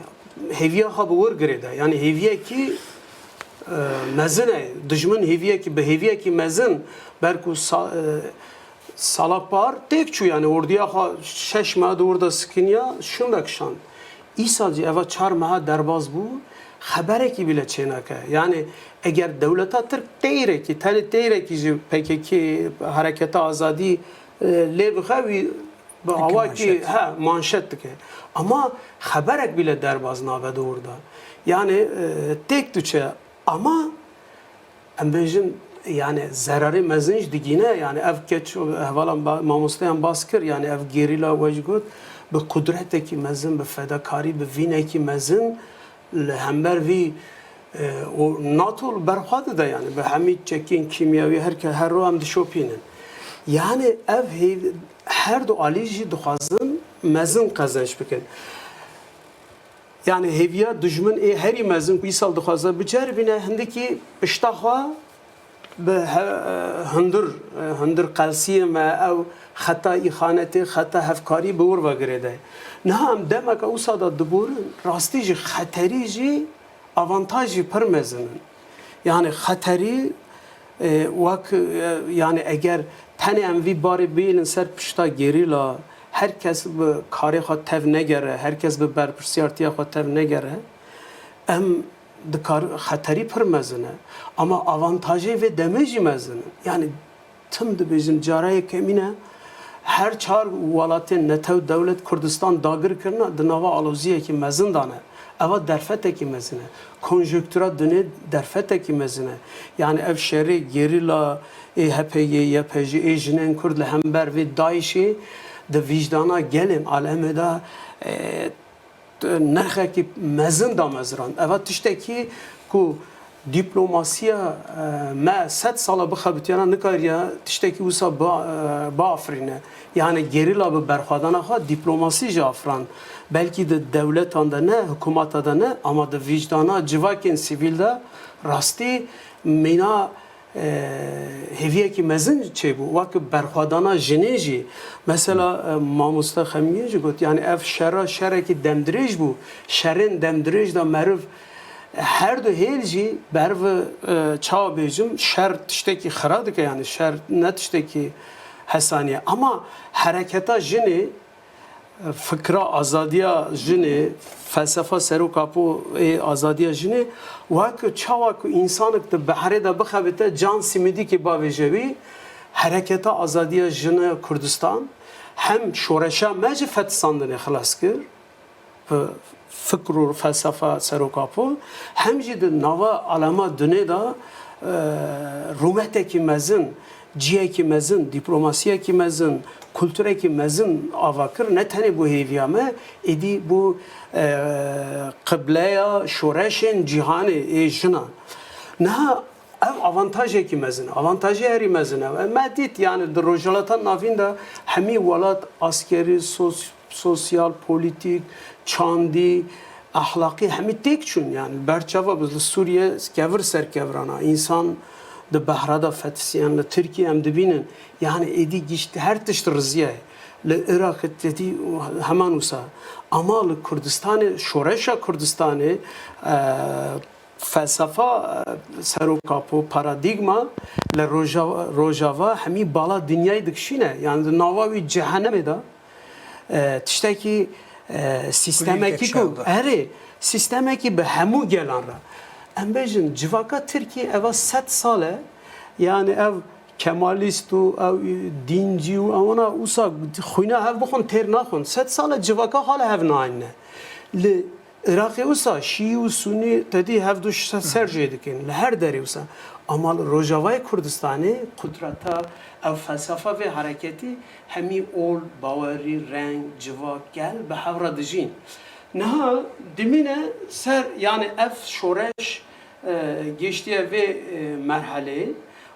hêviya xwe bi wir girêde. Yanî hêviyekî, e, mezin e. Dijmin hêviyekî, bi hêviyekî mezin, ber ku sa-, e, Sala par têk çû, yani ordiya xwe şeş meha di wir de sikiniya, şûn vekişand. Îsal jî eva çar meha derbas bû, xeberekî bîle çênake. Yani eger dewleta Tirk teyrekî, tenê teyrekî ji P K K, Hereketa Azadî, e, lê bixe, wî bi awakî, manşet, he, manşet dike. Ama xeberek bîle derbas nabe di wir de. Yani, e, têk diçe. Ama Em bêjin, yani zerarê mezin jî digîne, yani ev keç, hevalan ba-, mamosteyan bas kir, yani ev gerîla we jî got, bi qudretekî mezin, bi fedakarî, bi vînekî mezin li hember vî E, û NATO li ber xwe dide, yani bi hemî çekên kîmyewî her ke-, her ro em dişopînin. Yani ev hêv-, her du alî jî dixwazin mezin qezenç bikin. Yani hêviya dijmin ê herî mezin ku îsal dixwaze biceribîne, hindikî pişta xwe bi he-, hundir, hundir qelsiyê me, ew xeta îxanetê, xeta hevkarî bi wir ve girêde. Niha em demeke wisa de diborin, rastî jî xeterî jî avantaj jî pir mezin in. Yani xeterî, e, wek, e, yani eger tenê em vî barê bihêlin ser pişta gerîla, her kes bi karê xwe tev negere, her kes bi berpirsiyartiya xwe tev negere, em dikar, xeterî pir mezin e. Ama avantajê vê demê jî mezin in. Yani tim dibêjim, cara yekemîn e, her çar welatên netew dewlet Kurdistan dagir kirine, di nava aloziyekî mezin de ne. Eva derfetekî mezin e. Konjonktûra dinê derfetekî mezin e. Yani ev şerê gerîla ê H P G, Y P G, ê jinên Kurd li hember vê DAIŞê di vîcdana gelên alemê de, e, nirxekî mezin damezrand. Eva tiştekî ku dîplomasiya, e, me sed sala bixebitiyana, nikariya tiştekî wisa ba-, e, biafirîne. Yani gerîla bi berxwedana xwe dîplomasî jî afirand. Belkî di dewletan de ne, hikûmata de ne, ama di vîcdana civakên sivîl de rastî mîna e, hêviyekî mezin çêbû. Wek berxwedana jinê jî. Mesela, e, mamoste Xemgîn jî got, yani ev şera şerekî demdirêj bû. Şerên demdirêj de meriv her du hêl jî ber vi, e, çawa bêjim, şer tiştekî xira dike, yani şer ne tiştekî hesanî ye. Ama hereketa jinê, fikra azadiya jinê, felsefa serokapû ê azadiya jinê, wek çawa ku însanek di behrê de bixebite, can simîdîkê bavêje wî, hereketa azadiya jina Kurdistan hem şoreşa me ji fetisandinê xilas kir, bi fikr û felsefa serokapû, hem jî di nava alema dinê de, e, rûmetekî mezin, cihekî mezin, dîplomasiyekî mezin, kulturekî mezin ava kir, ne tenê bo hêviya me, êdî bo, e, qibleya şoreşên cîhanê ê jinan. Niha ev avantajekî mezin e, avantajê herî mezin e. Me dît, yani di Rojhilata Navîn de hemî welat askerî, sos-, sosyal, polîtîk, çandî, exlaqî hemî têk çûn. Yani li ber çava bi li Sûriye kevir ser kevirana. Însan di behra de fetisiyan, li Tirkiye em dibînin. Yani êdî gişt her tişt riziye. Li Iraqê têdî heman wisa. Ama li Kurdistanê, şoreşa Kurdistanê, e, felsefa, e, serokapû, paradîgma li Rojava, Rojava hemî bala dinyayê dikişîne. Yani di nava wî cehenemê de, e, tiştekî, e, sîstemekî ku, erê, sîstemekî bi hemû gelan re. Em bêjin, civaka Tirkiyê eva sed sal e, yani ev kemalîst û ew dîncî û ewana wisa xwîna hev bixwin têr naxwin. Sed sal e civaka hala hev nayne. Li Iraqê wisa şîî û sunî tedî hevdu se-, ser jê dikin. Li her derê wisa. Ama li Rojavayê Kurdistanê qudrata ev felsefa vê hereketî hemî ol, bawerî, reng, civak, gel bi hev re dijîn. Niha dimîne ser, yani ev şoreş, e, gêştiye vê, e, merheleyê.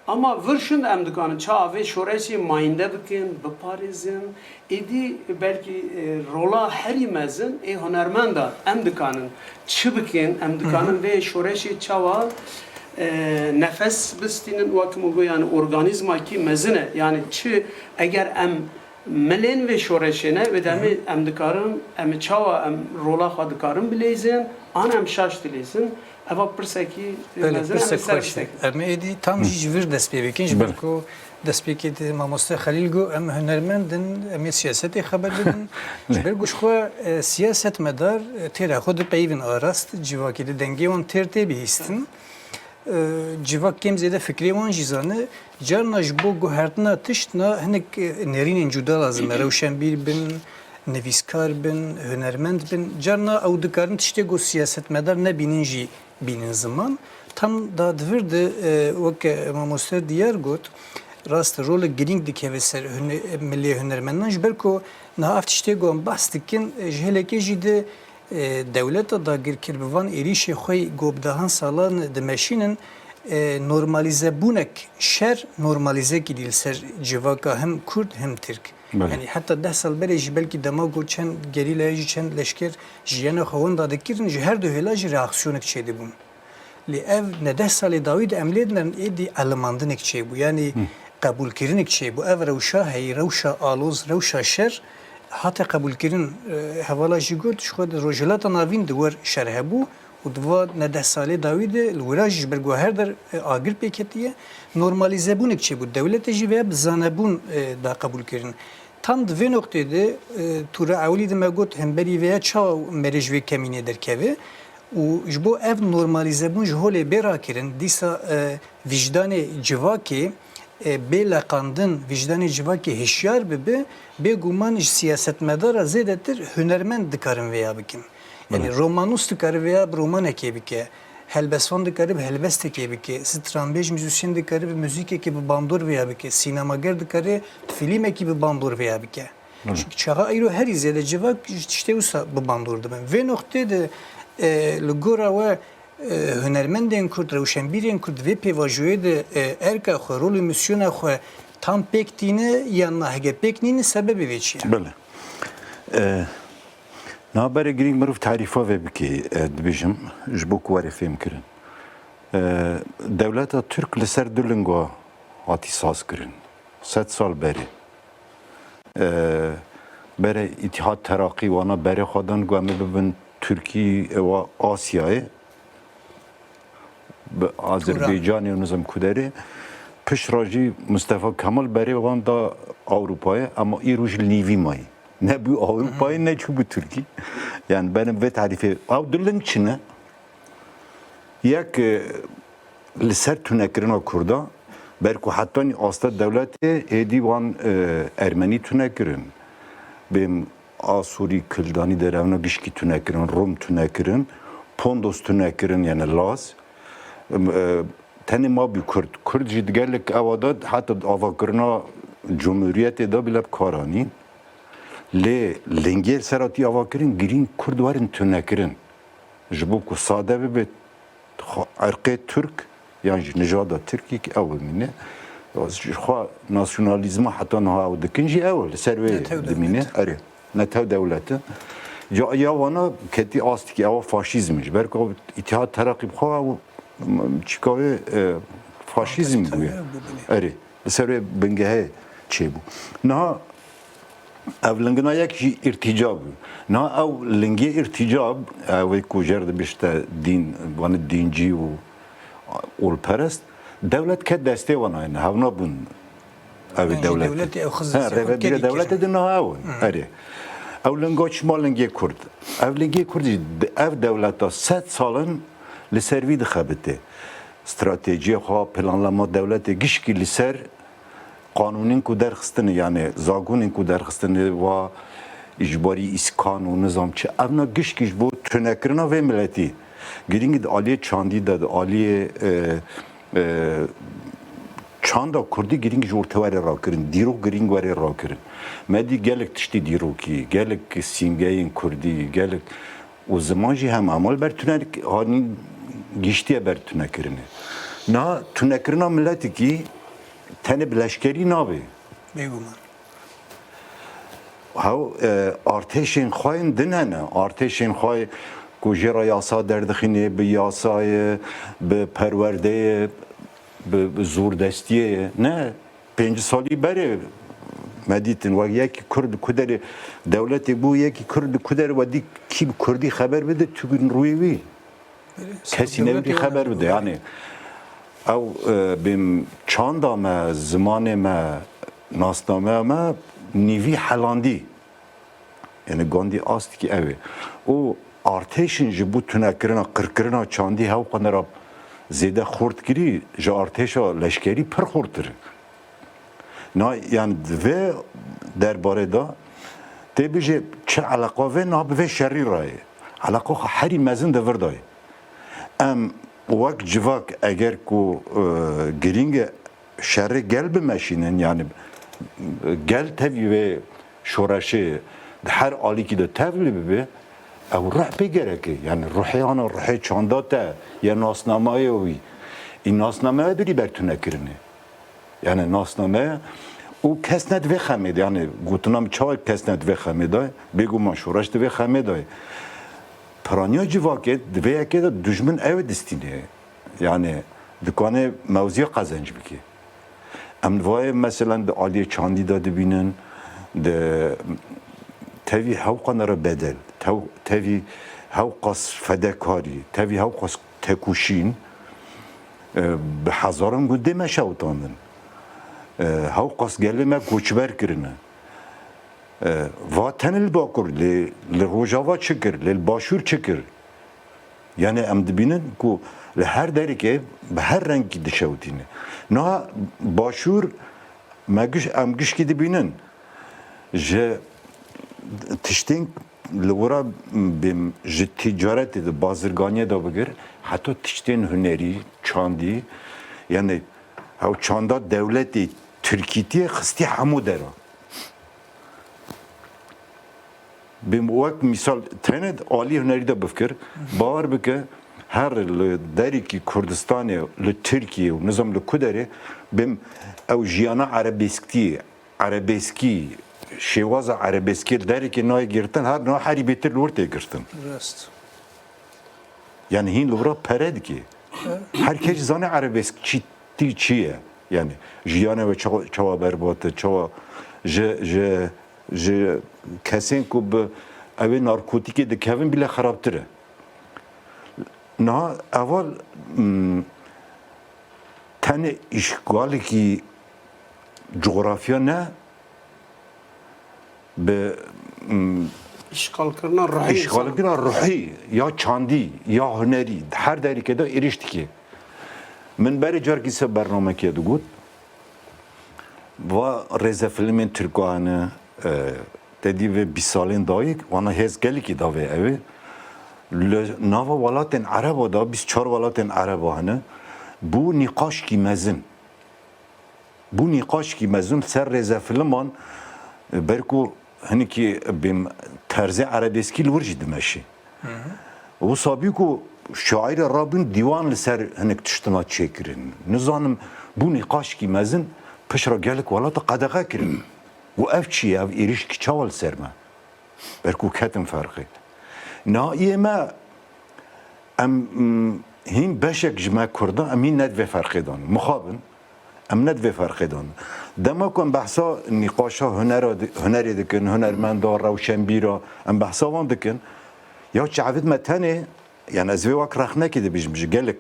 Ama vir şind em dikanin çawa vê şoreşê mayînde bikin, biparêzin. Êdî belkî, e, rola herî mezin ê hunermenda em dikanin çi bikin, em dikanin vê şoreşê çawa, e, nefes bistînin, wek min got, yani organîzmakî mezin e. Yani çi eger em milên vê şoreşê ne, wê demê em dikarin, em çawa em rola xwe dikarin bileyzin, an em şaş dileyzin. Eva pirsekî, e, Belê, mezin e, pirsek em ser xweş e. Em ê êdî tam jî ji vir dest pê bikin, ji ber ku destpêkê de mamoste Xelîl got, em hunermend in, em ê siyasetê xeber bidin. Ji ber ku ji xwe, e, siyasetmedar, e, têra xwe dipeyivin a rast, civakê de dengê wan têr tê bihîstin. E, civak kêm zêde fikrê wan jî zane. Carna ji bo guhertina tiştna hinek, e, nerînên cuda lazim e. Rewşenbîr bin, nivîskar bin, hunermend bin. Carna ew dikarin tiştê ku siyasetmedar nebînin jî bînin ziman. Tam da di vir de, e, weke mamoste Diyar got, rast e, rolek girîng dikeve ser hune-, milê hunermendan, ji ber ku niha ev tiştê ku em behs dikin, e, ji hêlekê jî de, e, dewleta dagirkir bi van êrîşê xwe yî ku bi dehan salan dimeşînin, e, normalîzebûnek şer normalîzekî dî li ser civaka hem Kurd hem Tirk. Belê. Yanî heta deh sal berê jî belkî dema ku çend gerîlaya jî çend leşker ji yena xwe wenda dikirin, ji her du hêla jî reaksiyonek çêdibûn. Lê ev ne deh salê dawî de em lê dinerin êdî elimandinek çêbû. Yanî qebûlkirinek çêbû. Ev rewşa heyî, rewşa aloz, rewşa şer hate qebûlkirin. E, hevala jî got, ji xwe di Rojhilata Navîn de wer şer hebû û di va ne deh salê dawî de li wira jî ji ber ku her der, e, agir pêketiye, normalîzebûnek çêbû. Dewletê jî vêya bi zanebûn, e, da qebûlkirin. Tam di vê noqtê de, e, tûra ewilî de me got, hemberî vêya çawa merê ji vê kemînê derkeve û ji bo ev normalîzebûn ji holê bê rakirin, dîsa, e, vîjdanê civakê, e, bê leqandin, vîjdanê civakê hişyar bibe, bêguman ji siyasetmedara zêdetir hunermend dikarin vêya bikin. Yanî Belê. romanûs dikare vêya bi romanekê bike, helbestvan dikare bi helbestekê bike, stranbêj, muzîsyen dikare bi muzîkekê bi bandor vêya bike, sînemager dikare bi fîlmekî bi bandor vêya bike. Belê. Çunki çaxa îro herî zêde civak ji tiştê wisa bi bandor dibin. Vê noqtê de, e, li gora we, e, hunermendên Kurd, rewşenbîrên Kurd vê pêvajoyê de, e, erka xwe, rolê misyona xwe tam pêk tîne yan na heke pêk nîne, sebebê vê çi ye? Belê. E, Niha berê girîng mirov tarîfa vê bike, e, dibêjim, ji bo ku were fêhmkirin. E, dewleta Tirk li ser du linga hatî sazkirin. Sed sal berê. E, berê Îtîhad Teraqî wana berê xwe dan ku em ê bibin Tirkî, ewa Asyayê. Bi Azerbaycanê û nizam ku derê. Pişt re jî Mustafa Kemal berê wan da Ewropayê, ema îro jî li nîvî mayî. Ne bû Ewropayê, ne çûbû Tirkî. Yani benim vê tarîfê, ew du ling çi ne? Yek, e, li ser tunekirina Kurda, ber ku hetanî asta dewletê êdî wan, e, Ermenî tunekirin. Bêm Asûrî, Kildanî derewna gişkî tunekirin, Rum tunekirin, Pondos tunekirin, yani Laz. Em, e, tenê ma bî Kurd. Kurd jî di gelek ewa de heta avakirina cumhuriyetê de bile bi kar anîn. Lê lingê li ser hatî avakirin, girîng Kurd werin tunekirin. Ji bo ku sade bibe, xwe erqê Tirk yan jî nijada Tirkî ki ew bimîne. Ji xwe nasyonalîzma heta niha ew dikin jî ew li ser wê Netew dimîne. Dewlet. Erê, netew dewlet e. Ya, ya wana ketî astikî ew faşîzm e. Ji ber ku Îtîhad Teraqî bi xwe ew, m-, çika wê, e, faşîzm Tabii, bûye. Tabii, bu bile. Erê, li ser wê bingehê çêbû. Niha Ev lingina yek jî îrtîca bû. Niha ew lingê îrtîca, ew ê ku jêr dibişte dîn, wanî dîncî û olperest, dewlet ket destê wan, yani hewna bûn ew ê Yanî dewlet. Dewletê ew xizir Ha, sê xwe rêvebîrê dewletê kirin. Di niha ew in. Hı. Erê. Ew linga çima lingê Kurd? Ev lingê Kurd jî di ev dewleta sed sal in li ser vî dixebite. Stratejiyê xwe, planlama dewletê gişkî li ser qanûnên ku derxistine, yani zagonên ku derxistine, wa îcbarî îskan û nizam çi, evna gişkî ji bo tunekirina vê miletî. Girîng di aliyê çandî de, di aliyê, e, e, çanda kurdî girîng ji orte were rakirin, dîrok girîng were rakirin. Me dî gelek tiştî dîrokî, gelek sîmgeyên kurdî, gelek û ziman jî hema, hema li ber tune hanî giştiye ber tunekirinê. Niha tunekirina miletikî tenê bi leşkerî nabe. Bêguman. Hew, e, artêşên xwe yên din hene. Artêşên xwe ku jê re yasa derdixînê, bi yasayê, bi perwerdeyê, bi, bi zordestiyê ye. Ne, pêncî salî berê me dîtin, wek yekî Kurd li ku derê dewletê bû, yekî Kurd li ku derê we dî kî bi Kurdî xeber bide, tu bin rûyê wî. Kesî newî xeber bide. Yani ew, e, bêm çanda me, zimanê me, nasnameya me nîvî helandî. Yani gandî astikî ew ê. Û artêşin ji bo tunekirina, qirkirina çandî hew qanera zêde xurt kirî, ji artêşa leşkerî pir xurtir. Na, yani di vê derbarê de tê bijê çi eleqa vê na bi vê şerî re ye. Eleqa xwe herî mezin di vir de ye. Em wek civak eger ku, e, girîng e şerê gel bimeşînin, yani gel tevî vê şoreşê di her alîkî de tevlî bibe, Ew ruh pê gerek e. Yani ruhê ana, ruhê çanda te, ya nasnameya wî. Î nasnameya birî ber tune kirine. Yani nasnameya û kes ne divê xemê de. Yani gotina min çawa kes ne divê xemê de. Bêguman şoreş divê xemê de. Piraniya civakê di vê yekê de dijmin ew distîne. Yani dikane mewziya qezenc bike. Em vayê meselen di aliyê çandî de dibînin, di tevî hewqan re bedel, tev-, tevî hewqas fedekarî, tevî hewqas tekoşîn, e, bi hezaran gundê me şewitandin. E, hewqas gelê me koçber kirine. E, va tenê li Bakur, lê li Rojava çi kir, lê li Başûr çi kir? Yani em dibînin ku li her derîkê bi her rengî dişewitîne. Niha Başûr me giş-, em gişkî dibînin. Ji tiştên li wira bêm ji ticaretê de, bazirganiyê de bigir, heta tiştên hunerî, çandî, yani hew çanda dewletê Tirkîtiyê xistî hemû dera. Bêm wek mîsal tenê alî hunerî de bifikir, bawer bike her li derîkî Kurdistanê, li Tirkiyê û nizam li ku derê, bêm ew jiyana erebeskî, erebeskî, şêwaza erebeskî li derîkê nayê girtin, her niha herî bêtir li wir tê girtin. Rast. Yani hîn li wira pere dike. Her kes zane erebeskçî tî çi ye. Yani jiyana we çawa, çawa berbat e, çawa ji, ji, ji kesên ku bi ewê narkotîkê dikevin bîle xerabtir e. Niha eval, mm, tenê îşgalekî cografya ne, bi, mm, Îşxalkirina ruhî însan. Îşxalkirina ruhî, ya çandî, ya hunerî, her derîkê de êrîş dike. Min berê carekî ser bernamekê digot, va rêzefîlmên Tirka hene, e, te dî vê bîst salên dayî, wana hêz gelekî da vê ew ê. Li nava welatên Ereba de, bîst çar welatên Ereba hene, bû nîqaşkî mezin. Bû nîqaşkî mezin ser rêzefîlman, ber ku hinekî bêm terzê erebeskî li wir jî dimeşî. Wisa bî ku şaîrê rabûn dîwan li ser hinek tiştina çêkirin. Nizanim bû nîqaşkî mezin pişt re gelek welata qedexe kirin. Û ev çi ye? Ev êrîşkî çawa li ser me? Ber ku ketin ferqê. Niha iyê me, em, mm, hîn beşek ji me Kurdan, em hîn ne di vê ferqê de ne. Mixabin, em ne di vê ferqê de ne. Dema ku em behsa nîqaşa hunera di-, hunerê dikin, hunermenda, rewşenbîra, em behsa wan dikin, ya çavit me tenê, yani ez vê wek rexnekê dibêjim ji gelek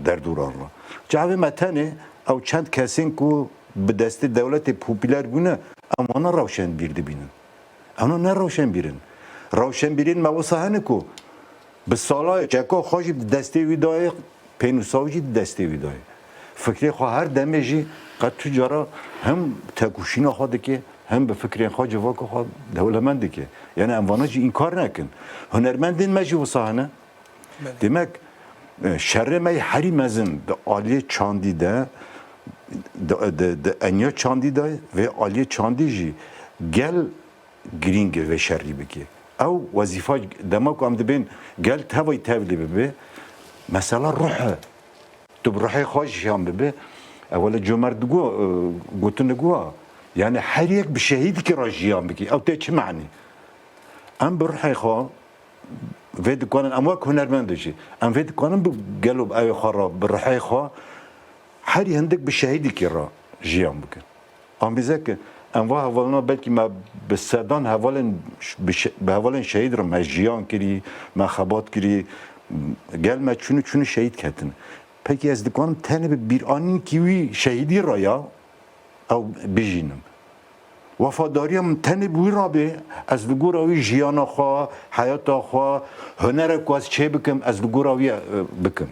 derdûran re. Çavê me tenê ew çend kesên ku bi destê dewletê popûler bûne, em wana rewşenbîr dibînin. Ewna ne rewşenbîr in. Rewşenbîrên me wisa hene ku bi sala çeka xwe jî di destê wî dayê, pênûsa wî jî di destê wî dayê. Fikrê xwe her demê jî qet tu cara hem tekoşîna xwe dike, hem bi fikrên xwe civaka xwe dewlemend dike. Yani em vana jî înkar nekin. Hunermendên me jî wisa hene. Belê. Demek, e, şerê me yê herî mezin di aliyê çandî de, di, di, di enya çandî de, vê aliyê çandî jî gel girîng e vê şerî bike. Ew wezîfa dema ku em dibên gel tevayî tevlî bibe, mesela ruh e. Tu bi ruhê xwe jiyan bibe, ew wele Comer digo, e, gotin digo, yani her yek bi şehîdekî re jiyan bike. Ew tê çi manî? Em bi ruhê xwe vê dikanin, em wek hunermend jî, em vê dikanin bi gelo bi evê xwe re, bi ruhê xwe, herî hindik bi şehîdekî re jiyan bikin. Ambîze ki em va hevalina belkî me bi sedan hevalên ş-, bi şe-, bi hevalên şehîd re me jiyan kirî, me xebat kirî, gel me çûnî çûnî şehîd ketin. Pekî ez dikanim tenê bi bîranînkî wî şehîdî re ya ew bijînim. Wefadariya min tenê bi wî re bê, ez li gora wî jiyana xwe, heyata xwe, hunera ku ez çê bikim, ez li gora wî, e, bikim.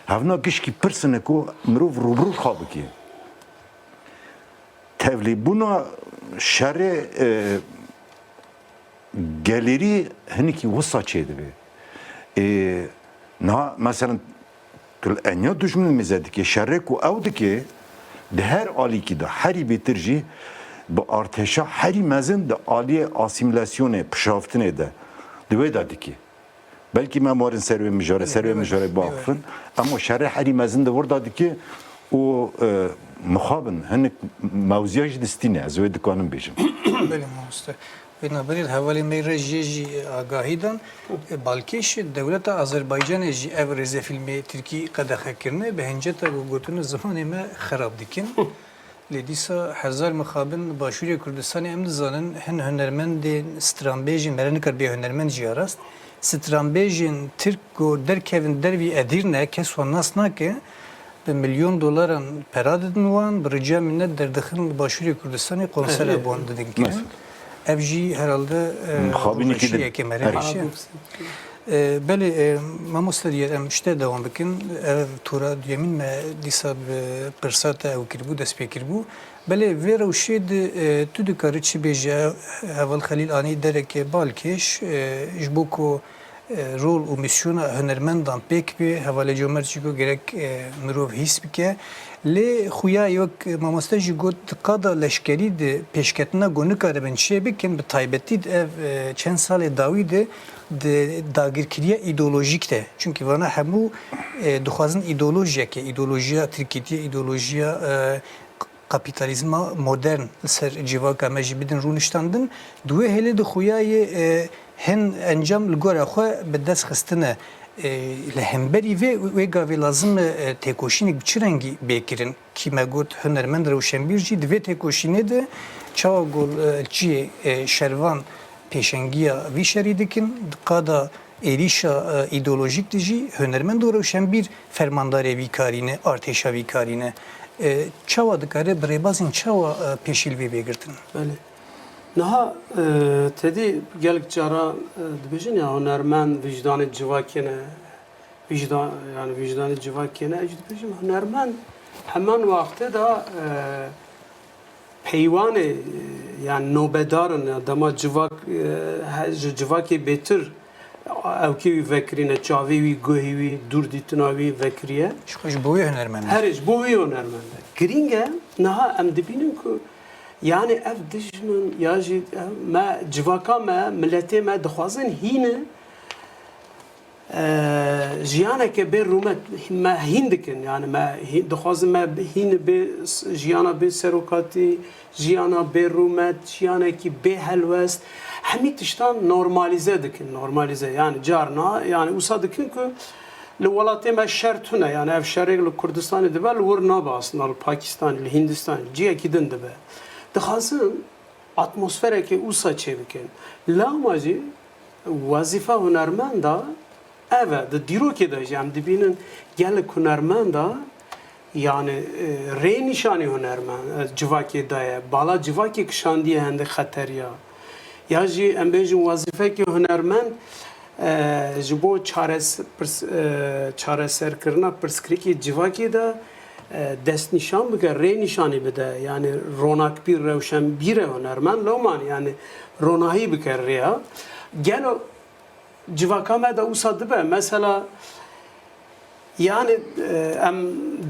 Hevna gişkî pirs in ku mirov rûbirû xwe bike. Tevlîbûna şerê, e, gelêrî hinekî wisa çêdibe. Ê, niha, meselen, tu li enya dijmin mêze dike, şerê ku ew dike, di her alîkî de, herî bêtir jî, bi artêşa herî mezin di aliyê asîmîlasyonê, pişaftinê de, di wê de dike. Belkî me em werin ser wê mijarê, ser wê mijarê biaxifin. Ema şerê herî mezin di wir de dike û, e, mixabin hinek mewziya jî distîne, ez wê dikanim bêjim. Belê mamoste. Vê naberê li hevalê me re jê jî agahî dan. E, balkêş dewleta Azerbaycanê jî ev rêzefîlmê tirkî qedexe kirine. Bi hinceta ku gotin zimanê me xerab dikin. Lê dîsa hezar mixabin li Başûrê Kurdistanê em dizanin, hin hunermendên stranbêjên, me re nikar bê hunermend jî ya rast, stranbêjên tirk ku derkevin dervî Edîrne, kes wan nas nake, bi milyon dolaran pera didin wan, bi rica mînet derdixin li Başûrê Kurdistanê konsera bi wan didin kirin. Ev jî herhalde, e, Mixabinekî din. Rûnişiyeke me re hişiye. E, belê, e, mamoste Diyar, em ji te dewam bikin. Ev tura duyemîn me dîsa bi pirsa te ew kiribû, dest pê kiribû. Belê, vê rewşê de, e, tu dikarî çi bêje? Heval Xelîl anî dereke balkêş, e, ji bo ku, e, rol û mîsyona hunermendan pêk bê, hevalê Comer jî got gerek, e, mirov hîs bike. Lê xuya wek mamoste jî got, di qada leşkerî de pêşketina ku nikaribin çê bikin, bi taybetî di ev, e, çend salê dawî de di dagirkiriya îdeolojîk de. Çunkî vana hemû, e, dixwazin îdeolojiyeke, îdeolojiya tirkîtiyê, îdeolojiya, e, kapîtalîzma modern li ser civaka me jî bidin rûniştandin. Di wê hêlê de xuya ye, e, hin encam li gora xwe bi dest xistine. E, li hemberî vê, wê gavê lazim e, e, têkoşînek bi çi rengî bê kirin? Kî me got, hunermend, rewşenbîr jî di vê têkoşînê de çawa gol, e, çiyê, e, şervan pêşengiya vî şerî dikin, di qada êrîşa, e, îdeolojîk de jî hunermend û rewşenbîr fermandarê vî karî ne, artêşa vî karî ne. E, çawa dikare bi rêbazên çawa, e, pêşî li vê bê girtin? Belê. Niha, e, tedî gelek cara, e, dibêjin ya hunermend vîjdanê civakê ne, vîjdan, yani vîjdanê civakê ne. Ez jî dibêjim hunermend heman wextê de, e, peywanê, e, yani nobedar in ya dema civak, e, he, ji civakê bêtir ewkê wî vekirîne, çavê wî, guhê wî, dûrdîtina wî vekiriye. Ji xwe ji bo wê hunermend e. Herê ji bo wî hunermend e. Girîng e, niha em dibînin ku yani ev dijmin ya jî ev me, civaka me, miletê me dixwazin hîne, e, jiyaneke bê rûmet me hîn dikin. Yani me hî-, dixwazin me hîn bê s-, jiyana bê serokatî, jiyana bê rûmet, jiyanekî bê helwest, hemî tiştan normalîze dikin, normalîze. Yani carna, yani wisa dikin ku li welatê me şer tune, yani ev şerê li Kurdistanê dibe, li wir nabe aslında, li Pakistanê, li Hindistanê, ciyekî din dibe. Dixwazin atmosferekê wisa çêbikin. Lewma jî wezîfa hunermenda ev e. Di dîrokê de jî em dibînin gelek hunermenda, yani, e, rê nîşanî hunermend, e, civakê daye. Bala civakê kişandiye hende xeteriya. Ya jî em bêjin wezîfekî hunermend, e, ji bo çares-, pirs-, e, çareserkirina pirsgirêkê civakê de, e, destnîşan bike, rê nîşanî bide. Yani ronakbîr, rewşenbîr e hunermend, lewman yani ronahî bike rêya. Gelo civaka me de wisa dibe? Mesela, yani, e, em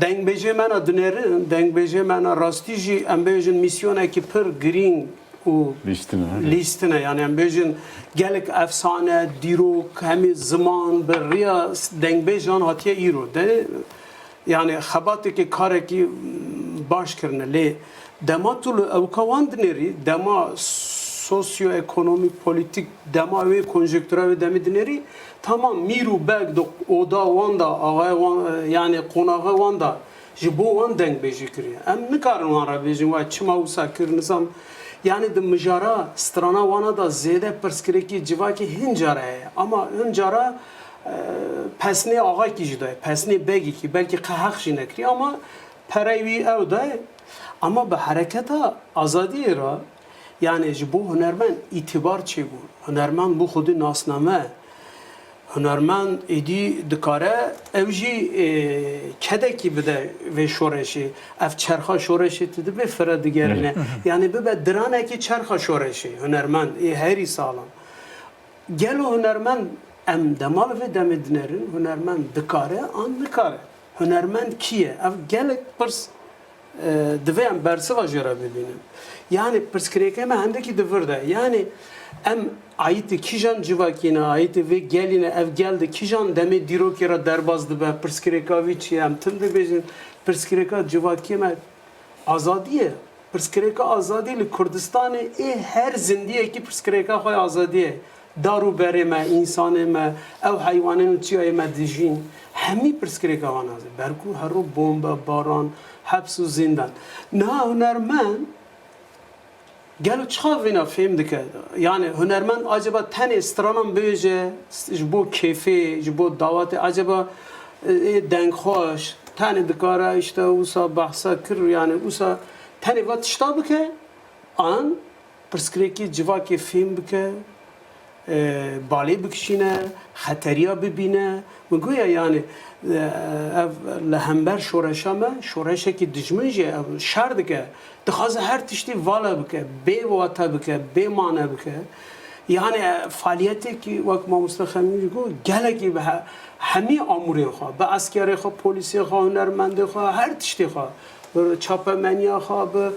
dengbêjê me na dinêrin, dengbêjê me na rastî jî, em bêjin, mîsyonekî pir girîng û lîstin e, he. Lîstin e. Yani, em bêjin, gelek efsane, dîrok, hemî ziman bi riya dengbêjan hatiye îro. De, yani, xebateke, karekî baş kirine. Lê dema tu li ewka wan dinêrî, dema sosyoekonomîk, polîtîk, dema wê konjektûra wê demê dinêrî, tamam, mîr û beg di oda wan de, axayê wan, e, yani qonaxa wan de ji bo wan dengbêjî kiriye. Em nikarin wan re bêjin, wa çima wisa kir, nizam. Yani di mijara strana wana de zêde pirsgirêkî civakê hin cara heye. Ama hin cara, e, pesnê axakî jî daye, pesnê begîkî, belkî qe heq jî nekiriye, ama perey wî ew daye. Ama bi hereketa azadiyê re, yani ji bo hunermend îtîbar çêbû. Hunermend bû xwedî nasname. Hunermend êdî dikare ew jî, e, kedekî bide vê şoreşê. Ev çerxa şoreşê tu dibê fire digerîne. Belê. Yani bibe diranekî çerxa şoreşê. Hunermend ê herî salam. Gelo hunermend, em dema li vê demê dinerin, hunermend dikare an nikare? Hunermend kî ye? Ev gelek pirs E, divê em bersiva jê re bibînin. Yanî pirsgirêkê me hindekî di vir de. Yanî em aîtî kîjan civakî ne, aîtî vê gelî ne, ev gel di kîjan demê dîrokê re derbas dibe, pirsgirêka vî çi ye? Em tim dibêjin, pirsgirêka civakiyê me azadî ye. Pirsgirêka azadî li Kurdistanê ê her zindiyekî pirsgirêka xwe ya azadiyê ye. Dar û berê me, însanê me, ew heywanên li çiyayê me dijîn, hemî pirsgirêka wan azê. Berku hero bombe, baran, heps û zîndan. Niha hunermend gelo çiqa vêna fêm dike? Yani hunermend acaba tenê stranan bêje ji bo kêfê, ji bo dawetê, acaba, e, ê dengxweş tenê dikare işte wisa behsa kir, yani wisa tenê va tişta bike? An pirsgirêkê civakê fêm bike, e, balê bikişîne, xeteriya bibîne. Min goya yani, e, ev li hember şoreşa me, şoreşekî dijmin jî ev şer dike. Dixwaze her tiştî vala bike, bê wate bike, bê mane bike. Yani, e, faaliyetê ki wek mamoste Xemî jî got, gelekî bi he-, hemî amûrên xwe, bi eskerê xwe, polîsê xwe, hunermendê xwe, her tiştê xwe, bi çapemeniya xwe, bi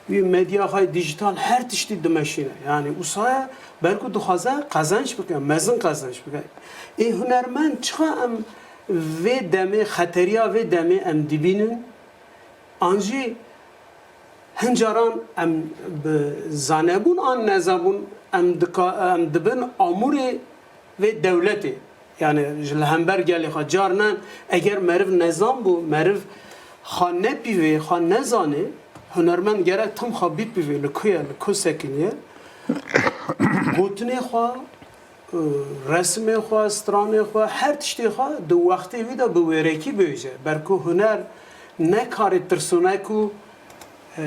wî medya xwe dijîtal, her tiştî dimeşîne. Yani wisa ye, belku dixwaze qezenç bike, mezin qezenç bike. Ê hunermend çiqa em vê demê, xeteriya vê demê em dibînin? An jî hin caran em bi zanebûn an nezanbûn em dika-, em dibin amûrê vê dewletê. Yani ji li hember gelê xwe. Carnan eger meriv nezan bû, meriv xwe nepîvê, xwe nezanê, hunermend gerek tim xwe bipîvê, li ku ye, li ku sekiniye. Gotinê xwe, resimê xwe, stranê xwe, her tiştê xwe di wextê wî de bi wêrekî bêje. Berku huner ne karê tirsonek û, e,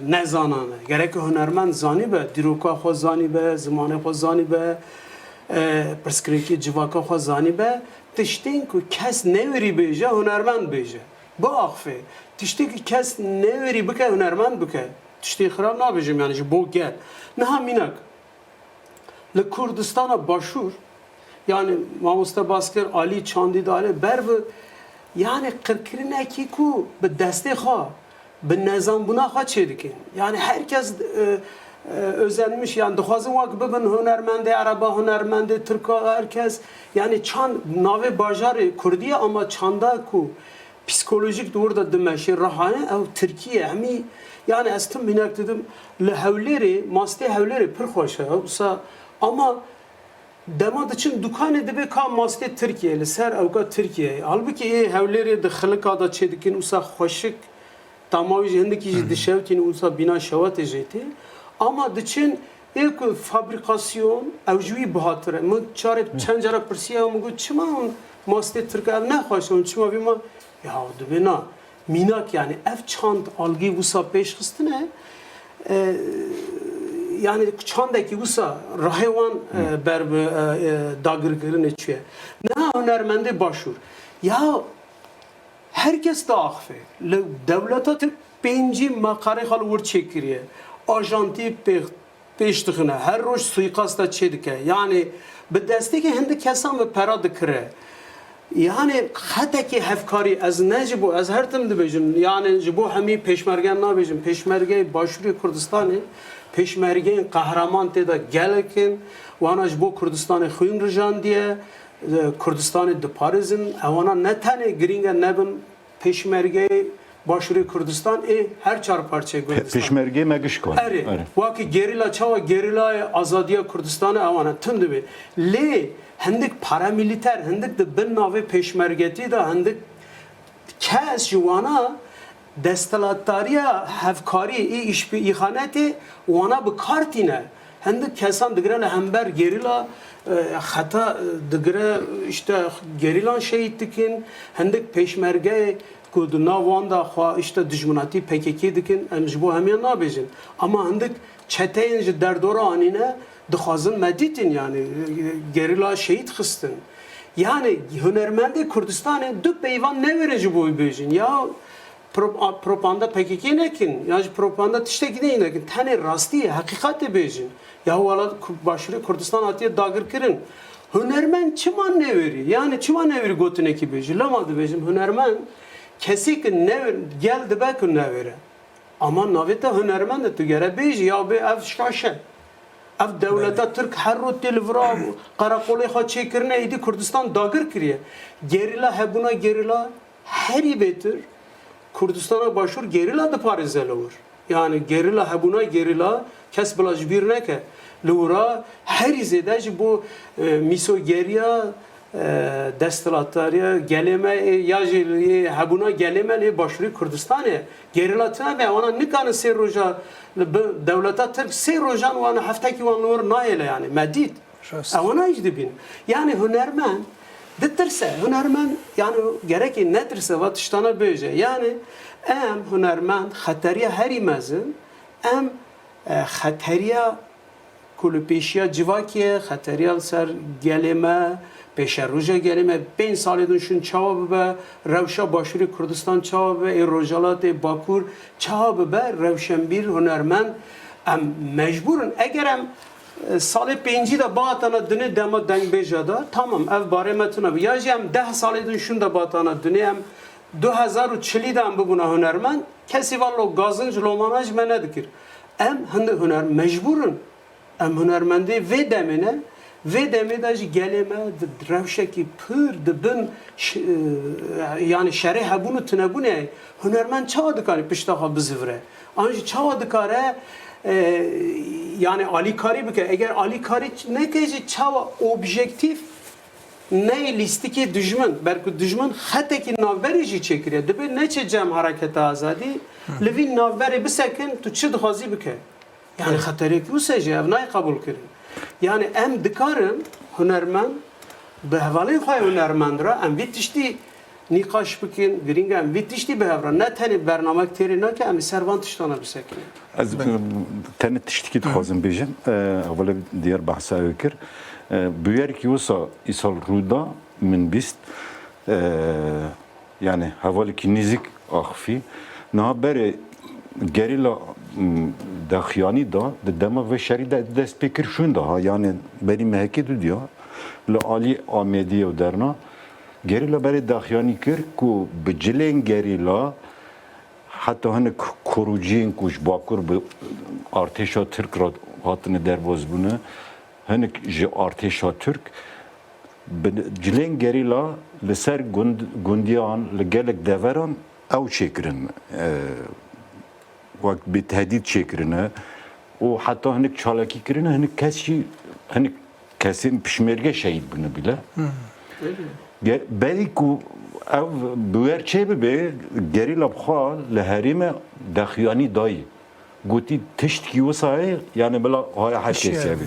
nezanan e. Gerek hunermend zanîbe, dîroka xwe zanîbe, zimanê xwe zanîbe, e, pirsgirêkê civaka xwe zanîbe. Tiştên ku kes newêrî bêje, hunermend bêje. Biaxifê. Tiştê ku kes newêrî bike, hunermend bike. Tiştê xirab nabêjim, yani ji bo gel. Niha mînak. Li Kurdistana Başûr, yani mamoste Baskir, alî çandî dale, ber bi, yani qirkirinekî ku bi destê xwe, bi nezanbûna xwe çêdikin. Yani herkes, e, e, özenmiş, yani dixwazin wek bibin hunermendê ereba, hunermendê tirka, herkes, yani çand navê bajarê kurdî ye, ama çanda ku psîkolojîk di wir de dimeşê, rahane ew tirkî ye. Hemî, yani ez tim mînak didim, li Hewlêrê, mastê Hewlêrê pir xweş e. Wisa, ama dema diçin dukanê dibê ka mastê tirkî ye, li ser ewka tirkî ye. Halbikî ê Hewlêrê di xilika de çêdikin, wisa xweşik, tama wî jî hindikî jî dişewtîn, wisa bîna şewatê jê tê. Ama diçin ê ku fabrîkasyon, ew ji wî bihatir e. Min carê çend cara pirsiya, min got, çima hûn mastê tirk ev ne xweş e, hûn çima vî ma? Ya, dibê na. Mînak, yani ev çand algî wisa pêş xistine, e, yani çandekî wisa rahê wan, e, ber bi, e, e, dagirkirinê çûye. Niha hunermendê başûr. Ya herkes diaxife. Li dewleta Tirk pêncî meqarê xwe li wir çêkiriye. Ajantî pê-, pêş dixine. Her roj suîqasta çêdike. Yani bi destêkê hindik kesan bi pera dikire. Yani xetekê hevkarî, ez ne ji bo, ez her tim dibêjim, yani ji bo hemî pêşmergeyan nabêjim, pêşmergeyê Başûrê Kurdistanê, pêşmergeyên qehreman tê de gelek in, wana ji bo Kurdistanê xwîn rijandiye, e, Kurdistanê diparêzin, ewana ne tenê girîng e nebin pêşmergeyê Başûrê Kurdistan ê her çar parçeyê Kurdistan. Pêşmergeyê me gişk e. Erê, wekî gerîla, çawa gerîlayê azadiya Kurdistanê ewana tim dibê. Lê hindik paramîlîter, hindik di bin navê pêşmergetî de hindik kes ji wana desthilatdariya hevkarî ê îşbî-, îxanetê wana bi kar tîne. Hindik kesan digire li hember gerîla, e, xeta, e, digire, işte gerîlan şehîd dikin. Hindik pêşmergeyê ku di nav wan de xwe işte dijminatî P K K dikin, em ji bo hemiyan nabêjin. Ama hindik çeteyên ji derdora anîne dixwazin me dîtin, yani, e, gerîla şehîd xistin. Yani hunermendê Kurdistanê du peyvan newêrin ji bo wî bêjin. Ya pro-, a, propaganda P K K nekin, ya jî propaganda tiştekî din nekin. Tenê rastiyê, heqîqetê bêjin. Ya welat Ku-, Başûrê Kurdistan hatiye dagirkirin. Hunermend çima newêrî? Yani çima newêrî gotinekî bêjî? Lema dibêjim, hunermend Kesê ki ne gel dibe ku newêre. Ama navê te hunermend e, tu gere bêjî, ya bê ev şaş e. Ev dewleta Tirk her rû tê li vira qereqolê xwe çêkirine, êdî Kurdistan dagir kiriye. Gerîla hebûna gerîla herî bêtir Kurdistana Başûr gerîla diparêze li wir. Yani gerîla hebûna gerîla kes bila ji bîr neke. Li wira herî zêde ji bo, e, mîsogeriya, e, desthilatdariya gelê me, e, ya jî lê hebûna gelê me lê Başûrê Kurdistanê. Gerîla tune be, wana nikarin sê roja li bi dewleta Tirk sê rojan wan heftekî wan li wir nayêle yani. Me dît. Rast. Ewana jî dibîn. Yani hunermend ditirse, hunermend yani gerekê netirse va tiştana bêje. Yani em hunermend xeteriya herî mezin, em, e, xeteriya ku li pêşiya civakê ye, xeteriya li ser gelê me, pêşeroja gelê me, pênc salê din şûn çawa bibe, rewşa Başûrê Kurdistan çawa bibe, ê Rojhilat, ê Bakur çawa bibe, rewşenbîr, hunermend, em mecbûr in. Eger em, e, salê pêncî de bihatana dinê dema dengbêja de, tamam, ev barê me tune bû. Ya jî em deh salê din şûn de bihatana dinê, em du hezar û çilî de em bibûna hunermend, kesî va lo gazinc, lomana ji me nedikir. Em hindi huner mecbûr in. Em hunermendê vê demê ne, vê demê de jî gelê me di rewşekî pir di bin ş-, e, yani şerê hebûn û tunebûnê ye. Hunermend çawa dikare pişta xwe bizivire? An jî çawa dikare, e, yani alîkarî bike? Eger alîkarî ç-, neke jî çawa objektîf neyê lîstikê dijmin, belku dijmin xetekî navberê jî çêkiriye. Dibe neçe cem Hareketa Azadî, li vî navberê bisekin, tu çi dixwazî bike. Yani xeterekî wisa jî ev nayê qebûlkirin. Yani em dikarin hunermend, bi hevalên xwe yê hunermend re em vî tiştî nîqaş bikin, girîng e em vî tiştî bi hev re, ne tenê bernamek têrê nake, em li ser van tiştana bisekinin. Ez, Belê. e, tenê tiştikî dixwazim bêjim. E, hevalê Diyar behsa ew kir. E, bûyerekî wisa îsal rû da, min bîst, e, yani hevalekî nêzîk axifî. Niha berê gerîla, m, daxuyanî da, di dema vê şerî de dest pê kir şûn de ha, yani berî mehekê du diya, li alî Amêdiyê û derna, gerîla berê daxuyanî kir ku bi cilên gerîla, heta hinek korûciyên ku ji Bakur bi artêşa Tirk re hatine derbas bûne, hinek ji artêşa Tirk, bi cilên gerîla li ser gund-, gundiyan, li gelek deveran ew çêkirin, e, wek bi tehdîd çêkirine û heta hinek çalakî kirine, hinek kes jî, hinek kesên pişmêrge şehîd bûne bile. Ge-, berî ku ev bi wer çê bibe, gerîla bi xwe li herême daxuyanî dayî. Gotî tiştkî wisa ye, yani bila haya her kesî hebe.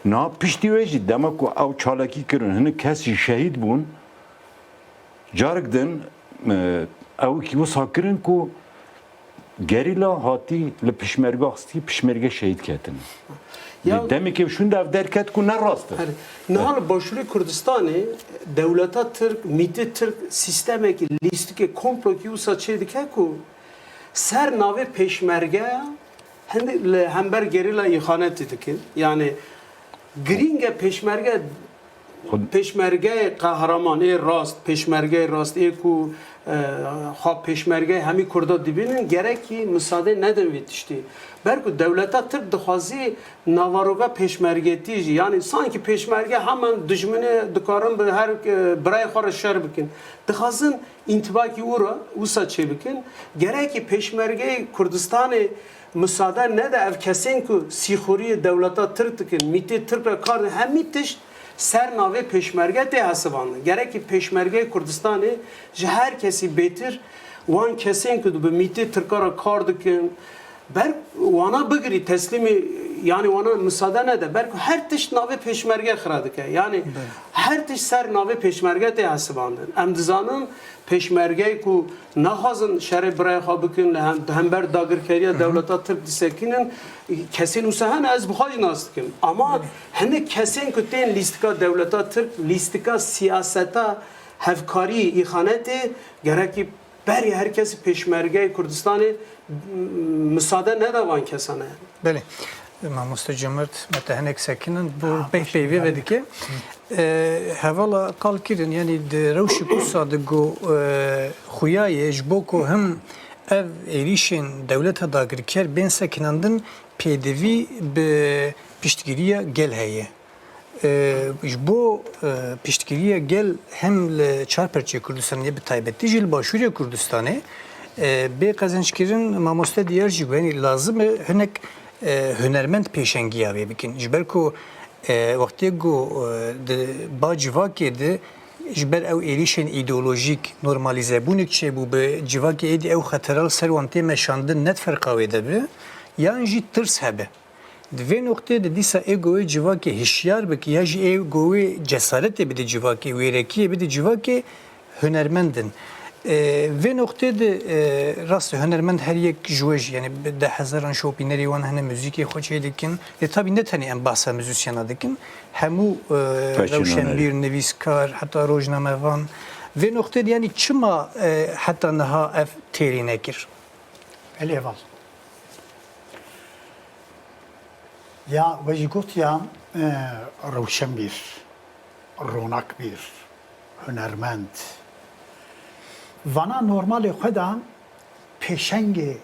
Niha piştî wê jî dema ku ew çalakî kirin, hinek kes jî şehîd bûn, carek din, e, ew kî wisa kirin ku gerîla hatî li pişmerga xistî, pişmerge şehîd ketin. Ya Di demekê şûn de ev derket ku ne rast e. Herê. Niha li Başûrê Kurdistanê dewleta Tirk, mîtê Tirk sîstemekî lîstikê komplokî wisa çê dike ku ser navê pêşmergeya hindê li hember gerîla îxanetê dikin. Yani girîng e pêşmerge, Xwe- pêşmergeyê qehreman, ê rast, pêşmergeyê rast, ê ku, e, xwe pêşmergeyê hemî Kurda dibînin, gerekî misade nedin vê tiştî. Ber ku dewleta Tirk dixwazî navaroka pêşmergetî jî, yani sankî pêşmerge hemen dijminê dikarin bi her, e, birayê xwe re şer bikin. Dixwazin întîbakî û re wisa çêbikin. Gerekî pêşmergeyê Kurdistanê misade nede ev kesên ku sîxuriyê dewleta Tirk dikin, mîtê Tirk re kar dikin, hemî tişt ser navê pêşmerge tê hesibandin. Gerekî pêşmergeyê Kurdistanê ji her kesî bêtir wan kesên ku bi mîtê Tirka re kar dikin, ber wana bigirî, teslîmî, yani wana misade nede. Ber ku her tişt navê pêşmerge xira dike. Yani Belê. her tişt ser navê pêşmerge tê hesibandin. Em dizanin pêşmergeyê ku naxwazin şerê birayê xwe bikin, li hem, di hember dagirkeriya dewleta Tirk disekinin, kesên wisa hene, ez bi xwe jî nas dikim. Ama Belê. hinek kesên ku tên lîstika dewleta Tirk, lîstika siyaseta hevkarî îxanetê, gerekî berî her kesî pêşmergeyê Kurdistanê, m-, misade neda van kesane. Belê. Mamoste Cömert, me te hinek sekinind, bo beh peyvê vedike. E, hevala qal kirin, yanî di rewşik wisa de ku, e, xuya ye, ji bo ku him ev êrîşên dewleta dagirker bên sekinandin, pêdivî bi piştgiriya gel heye. E, ji bo, e, piştgiriya gel hem li çar perçeyê Kurdistanê, bi taybetî jî li Başûrê Kurdistanê, e, bê qezençkirin, mamoste diyar jî bû, yanî lazim e hinek, e, hunermend pêşengiya vê bikin. Ji ber ku, e, wextê ku, e, di ba civakê de ji ber ew êrîşên îdeolojîk normalîzebûnek çêbû, bi civakê êdî ew xetera li ser wan tê meşandin, ne di ferqa wê de be, yan jî tirs hebe. Di vê noqtê de dîsa ê ku wê civakê hişyar bike ya jî ê ku wê cesaretê bide civakê, wêrekiyê bide civakê, hunermend in. E, vê noqtê de, e, rast e, hunermend her yek ji we jî, yanî bi deh hezaran şopînerê wan hene, muzîkê xwe çê dikin. Lê tabî ne tenê em behsa muzîsyena dikin. Hemû, e, Pekî, rewşenbîr, nivîskar, heta rojnamevan. Vê noqtê de yanî çima, e, heta niha ev têrî nekir? Belê heval. Ya we jî got ya, e, rewşenbîr, ronakbîr, hunermend. Vana normalê xwe de pêşengê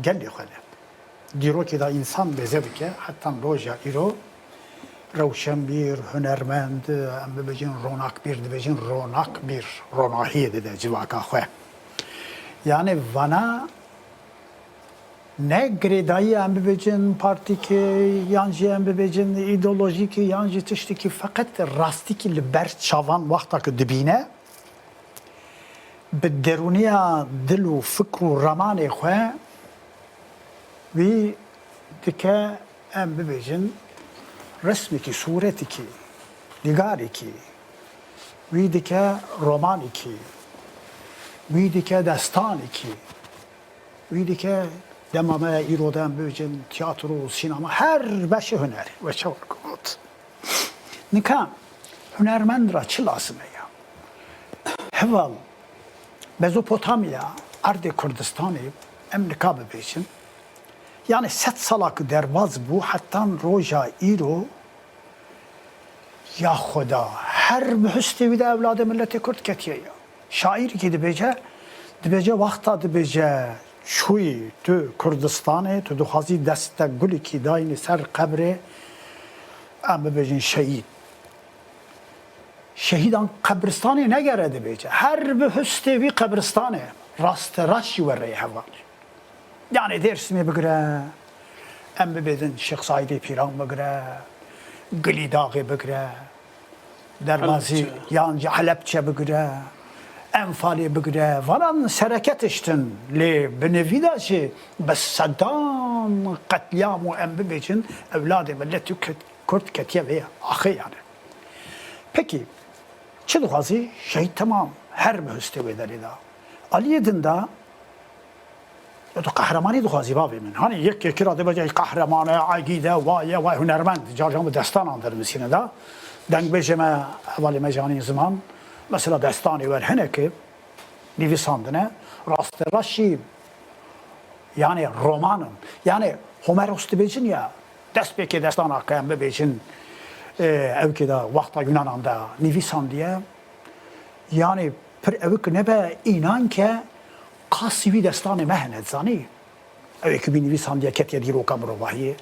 gelê xwe ne. Dîrokê de însan bêze dike, hetan roja îro rewşenbîr, hunermend, em bibêjin ronakbîr, dibêjin ronakbîr, ronahiyê dide civaka xwe. Yani vana ne girêdayî em bibêjin partîkê, yan jî em bibêjin îdeolojîkî, yan jî tiştekî, feqet rastîkî li ber çavan wexta ku dibîne, bi derûniya dil û fikr û ramanê xwe wî dike, em bibêjin, resmekî, sûretekî, nîgarekî, wî dike romanekî, wî dike destanekî, wî dike dema me îro de em bibêjin tiyatro û sînema, her beşê hunerê, we çawa got. Nika hunermend ra çi lazim e ya? Heval, Mezopotamya, erdê Kurdistanê, em nika bibêjin, yani sed sala ku derbas bû, hetan roja îro ya xwe da her bihustê wî de ewladê miletê Kurd ketiye ya. Şaîrekî dibêje, dibêje, wexta dibêje, çûyî tu Kurdistanê, tu dixwazî deste gulekî dayînî ser qebrê, em bibêjin şehîd. Şehîdan qebristanê negere dibêje. Her bihustê wî qebristanê. Rasterast jî were yê hevalê. Yani Dêrsimê bigire, em bibêjin Şêx Seîdê Pîran bigire, Gilîdaxê bigire, Derbazî Helebçe. Yan jî Helebçe bigire, Enfalê bigire. Vanan sereke tiştin. Lê binivî de jî bi sedan qetlîam û em bibêjin ewladê miletî Kurd ketiye vê axê yani. Pekî, çi dixwazî? Şehîd temam. Her bihustê wê derê de. Aliyê din de, tu qehremanî dixwazî bavê min. Hani yek yekî ra dibêje, ey qehreman e, egîd e, way e, way hunermend. Carcan bi destanan dermisîne de. Dengbêjê me, hevalê me Canî Ziman, mesela destanê wer hinekê nivîsandine, rasterast jî, yani roman in. Yani Homeros dibêjin ya, destpêkê destana ke em bibêjin, e, ewkê de wexta Yunanan de nivîsandiye. Yani pir ewik nebe înan ke qasî wî destanê me hene, dizanî? Ew ê ku bînivîsandiye ketiye dîroka mirovahiyê.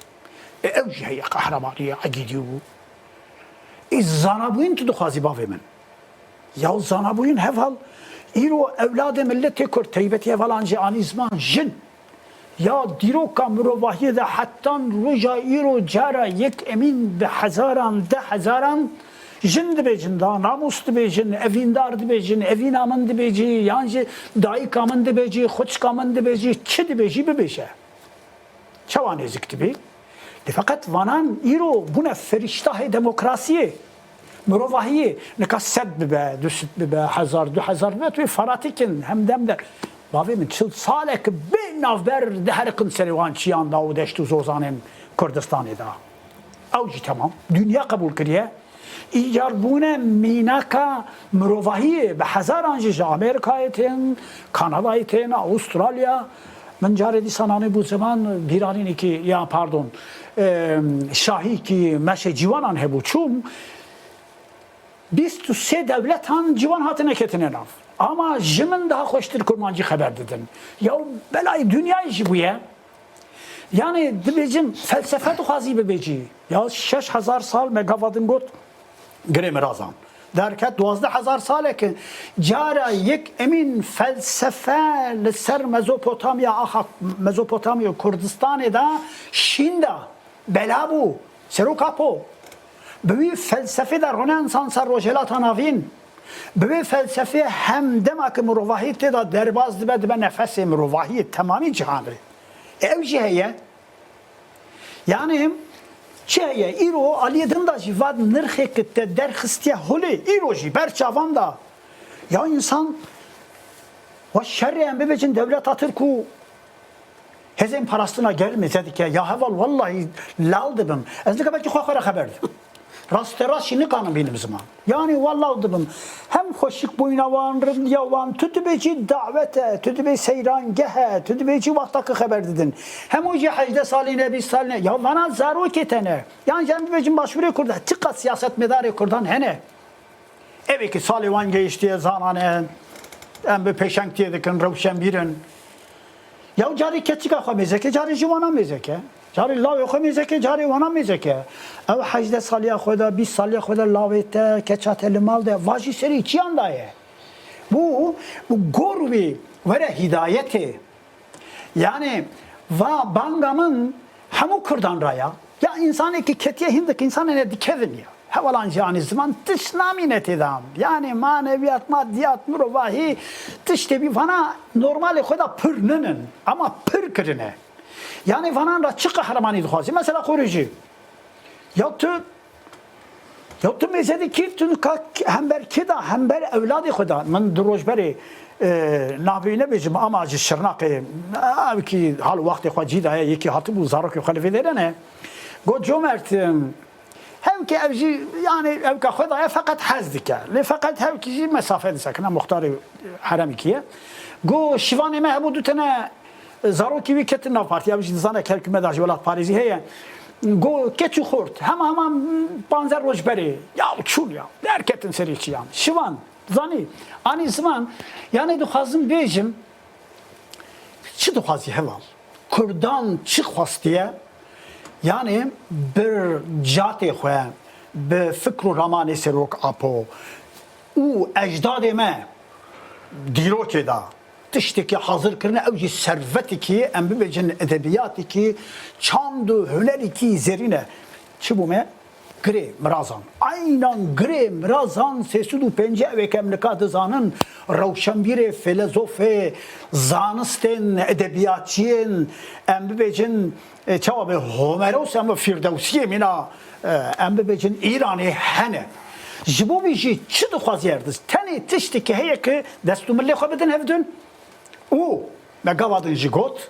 E, ew jî heye qehremaniyê, egîdî bû. Ê zanabûyîn tu dixwazî bavê min? Ya zanabûyîn heval, îro ewladê miletê Kurd, taybetî hevalan jî anî ziman, jin. Ya dîroka mirovahiyê de hetan roja îro cara yek emîn bi hezaran, deh hezaran jin dibêjin, da namûs dibêjin, evîndar dibêjin, evîna min dibêjî, yan jî dayika min dibêjî, xwişka min dibêjî, çi dibêjî bibêje. Çawa nêzik dibî? Lê feqet vanan îro bûne ferîştahê demokrasiyê, mirovahiyê. Nika sed bibe, du sed bibe, hezar, du hezar bibe, tu yê fanatik in, hemdem de. Bavê min çil salek bê navber diheriqin serê wan çiyan da û deşt û zozanên Kurdistanê da. Ew jî temam. Dinya qebûl kiriye. Îcarbûne mînaka mirovahiyê bi hezaran jî ji Amerîkayê tên, Kanadayê tên, Avustralya, Min carê dîsan anî bû ziman, bîranînekî, ya pardon, e, şahîkî meşê ciwanan hebû. Çûm, bîst û sê dewletan ciwan hatine ketine nav. Ama ji min daha xweştir kurmancî xeber didin. Ya belayê dinyayê jî bûye. Yani dibêjim felsefe dixwazî bibêjî. Ya şeş hezar sal me gava din got, girê mirazan. Derket duwazdeh hezar saleke cara yek emîn felsefe li ser Mezopotamya, axa Mezopotamya û Kurdistanê de şîn de bela bû. Serok Apo. Bi wî felsefê de Rönesansa Rojhilata Navîn, bi wê felsefê hem dema ku mirovahî tê de derbas dibe, dibe nefesê mirovahiyê temamî cihanê. E, ew jî heye. Yani çi heye? Îro aliyê din de jî va nirxê ku te derxistiye holê, îro jî ber çavan de. Ya însan, wa şerê em bibêjin dewleta Tirk û hêzên parastina gel mêze dike. Ya heval, wellahî lal dibim. Ez nika belkî xwe xwe re xeber didim. Rasterast jî nikanim bînim ziman. Yani wellahî dibim. Hem xweşik bûyna wan, rindiya wan, tu dibêjî dawet e, tu dibê seyrangeh e, tu dibêjî wexta ku xeber didin. Hemû jî hejdeh salî ne, bîst salî ne. Ya vana zarokê te ne. Yan jî em bibêjin başûrê Kurd e. Çiqas siyasetmedarê Kurdan hene. Evê ki salê wan gehiştiye zanane, em bi pêşengtiyê dikin, rewşenbîr in. Ya carê keçika xwe mêzeke, carê ji wana mêzeke. Carê lawê xwe mêzeke, carê wana mêzeke. Ew hejdeh saliya xwe de, bîst saliya xwe de lawê te, keça te li mal de, va jî serê çiyan daye. Bû, bû gor wê were hidayetê. Yani va banga min hemû Kurdan ra ya. Ya însanekî ketiye hindik însanê ne dikevin ya. Hevalan jî anî ziman tişt namîne têdan. Yani maneviyat, madiyat, mirovahî tiştê bî vana normalê xwe de pir ninin. Ama pir kirine. Yani vanan ra çi qehremanî dixwazî? Mesela Xorî jî. Ya tu Ya tu mêze dikî, tu ka hember kê da, hember ewladê xwe da. Min du roj berê, e, navê nebêjim, ama ji Şirnaqê, ew kî hal û wextê xwe cî daye, yekî hatibû zarokê xwe li vê derê ne. Got, Comert, em, hevkê ev jî, yani ewka xwe daye, feqet hez dike. Lê feqet hevkî jî mesafe disekine, muxtarê heremekî ye. Got, şivanê me hebû du tene zarokî wî ketin nav partî, ew jî dizane ker ku me da ji welatparêzî heye. Got, keç û xort, hema hema panzdeh roj berê, ya çûn ya, derketin serê çiyan. Şivan, zanî, anî ziman, yani dixwazim bêjim, çi dixwazî heval? Kurdan çi xwestiye? Yani bi catê xwe, bi fikr û ramanê Serok Apo û ecdadê me dîrokê de tiştekî hazir kirine, ew jî servetekî, em bibêjin edebiyatekî, çand û hunerîkî zêrîn e. Çi bû me? Girê mirazan. Aynan girê mirazan sê sed û pêncî ew ê ke em nika dizanin, rewşenbîrê, filozofê, zanistên, edebiyatçiyên, em bibêjin, e, çawa be, Homeros em Firdewsiyê mîna, e, em bibêjin Îranê hene. Ji bo vî jî çi dixwazî her diz? Tenê tiştekî heye ki dest û milê xwe bidin hevdin û me gava din jî got,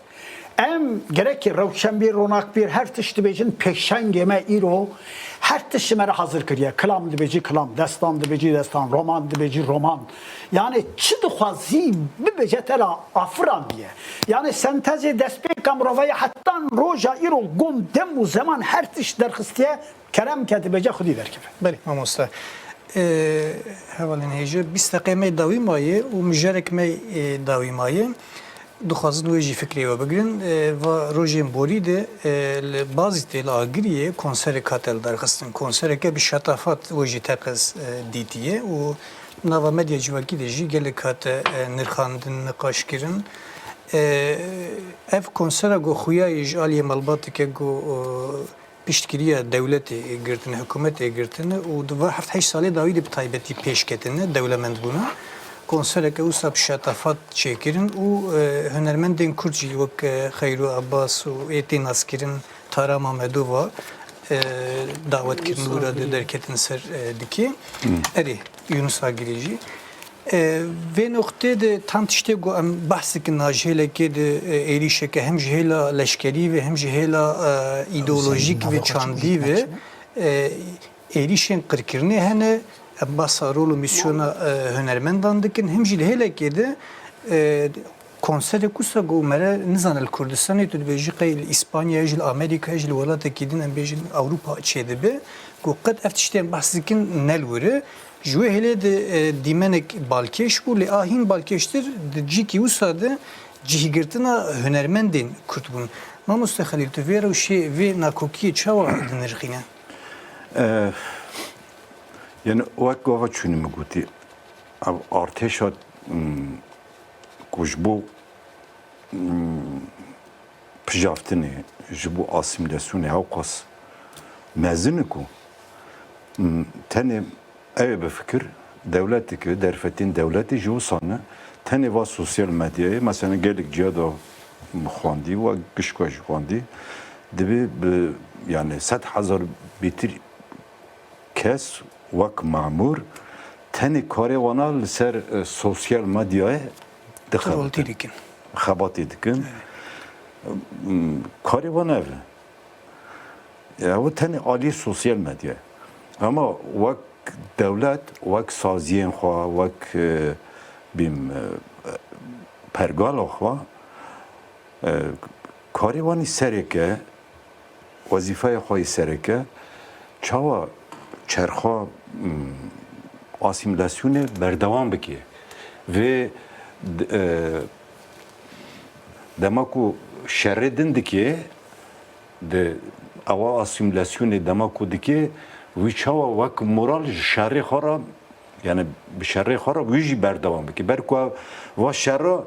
em gerekî rewşenbîr, ronakbîr her tişt dibêjin, pêşengê me îro her tişt ji me re hazir kiriye. Kilam dibêjî kilam, destan dibêjî destan, roman dibêjî roman. Yani çi dixwazî bibêje te ra afirandiye. Yani sentezê destpêka mirovayê hetan roja îro gon dem û zeman her tişt derxistiye, kerem ke dibêje xwedî derkeve. Belê. Mamoste. Ee, hevalên hêja, bîst deqê me dawî maye û mijarek me, e, dawî maye. Dixwazin wê jî fikrê we bigirin. E, va rojên borî de, e, li Bazîtê, li Agiriyê konserek hate lidarxistin. Konsereke bi şetafat wê jî teqez, e, dîtiye û nava medya civakî de jî gelek hate, e, nirxandin, niqaş kirin. E, ev konsera ku xuya ye ji aliyê malbateke ku, e, piştgiriya dewletê girtine, hikûmetê girtine û di va heft heşt salê dawî de bi taybetî pêş ketine dewlemendbûna. Konsereke wisa bi şetafat çêkirin û, e, hunermendên kurd jî wek, e, Xeyro Abbas û ê tê naskirin Tara Mamedova, e, dawet kirin û ra de derketin ser, e, dikê. Erê, Yunus Agirî jî. E, vê noqtê de tam tiştê ku em behs dikin, na ji hêlekê de, e, êrîşeke hem ji hêla leşkerî ve hem ji hêla, e, îdeolojîk ve çandî ve, e, êrîşên qirkirinê hene. Em behsa rol û mîsyona, e, hunermendan dikin. Hem jî di hêlekê de, e, Konserek wisa ku mere nizane li Kurdistanê tu dibêjî qey li Îspanya, ji li Amerîka, ji li welatekî din em bêjin Ewropa çêdibe, ku qet ev tiştê em behs dikin ne li wir e. Ji wê hêlê de, e, dîmenek balkêş bû, lê a hîn balkêştir di cîkî wisa de cihgirtina hunermendên Kurd bûn. Mamoste Xelîl, tu vê rewşê, vê nakokiyê çawa dinirxîne? E, yani wek gava çûnî min gotî, ev artêşa, hmm, ku ji bo, mm, pijaftinê, ji bo asîmîlasyonê hewqas mezin e ku, mm, tenê ew ê bifikir, dewletek e, derfetên dewletê ji wisa ne, tenê va sosyal medyayê, mesela gelek ciya de xwendî, we gişka jî xwendî, dibê bi, yani sed hezar bêtir kes wek memûr tenê karê wana li ser, e, sosyal medyayê dixebitin. Roltî dikin. Xebatê dikin. Evet. M, karê wan ev e. Ew tenê alî sosyal medyayê. Ama wek dewlet, wek saziyên xwe, wek, e, bîm, e, pergala xwe, e, karê wan î sereke, wezîfeya xwe yî sereke, çawa çerxa, mm, asîmîlasyonê berdewam bike. Vê d-, e, dema ku şerê din dike, di ewa asîmîlasyonê dema ku dike, wî çawa wek moral ji şerê xwe re Yani bi şerê xwe re wî jî berdewam bike. Ber ku va şera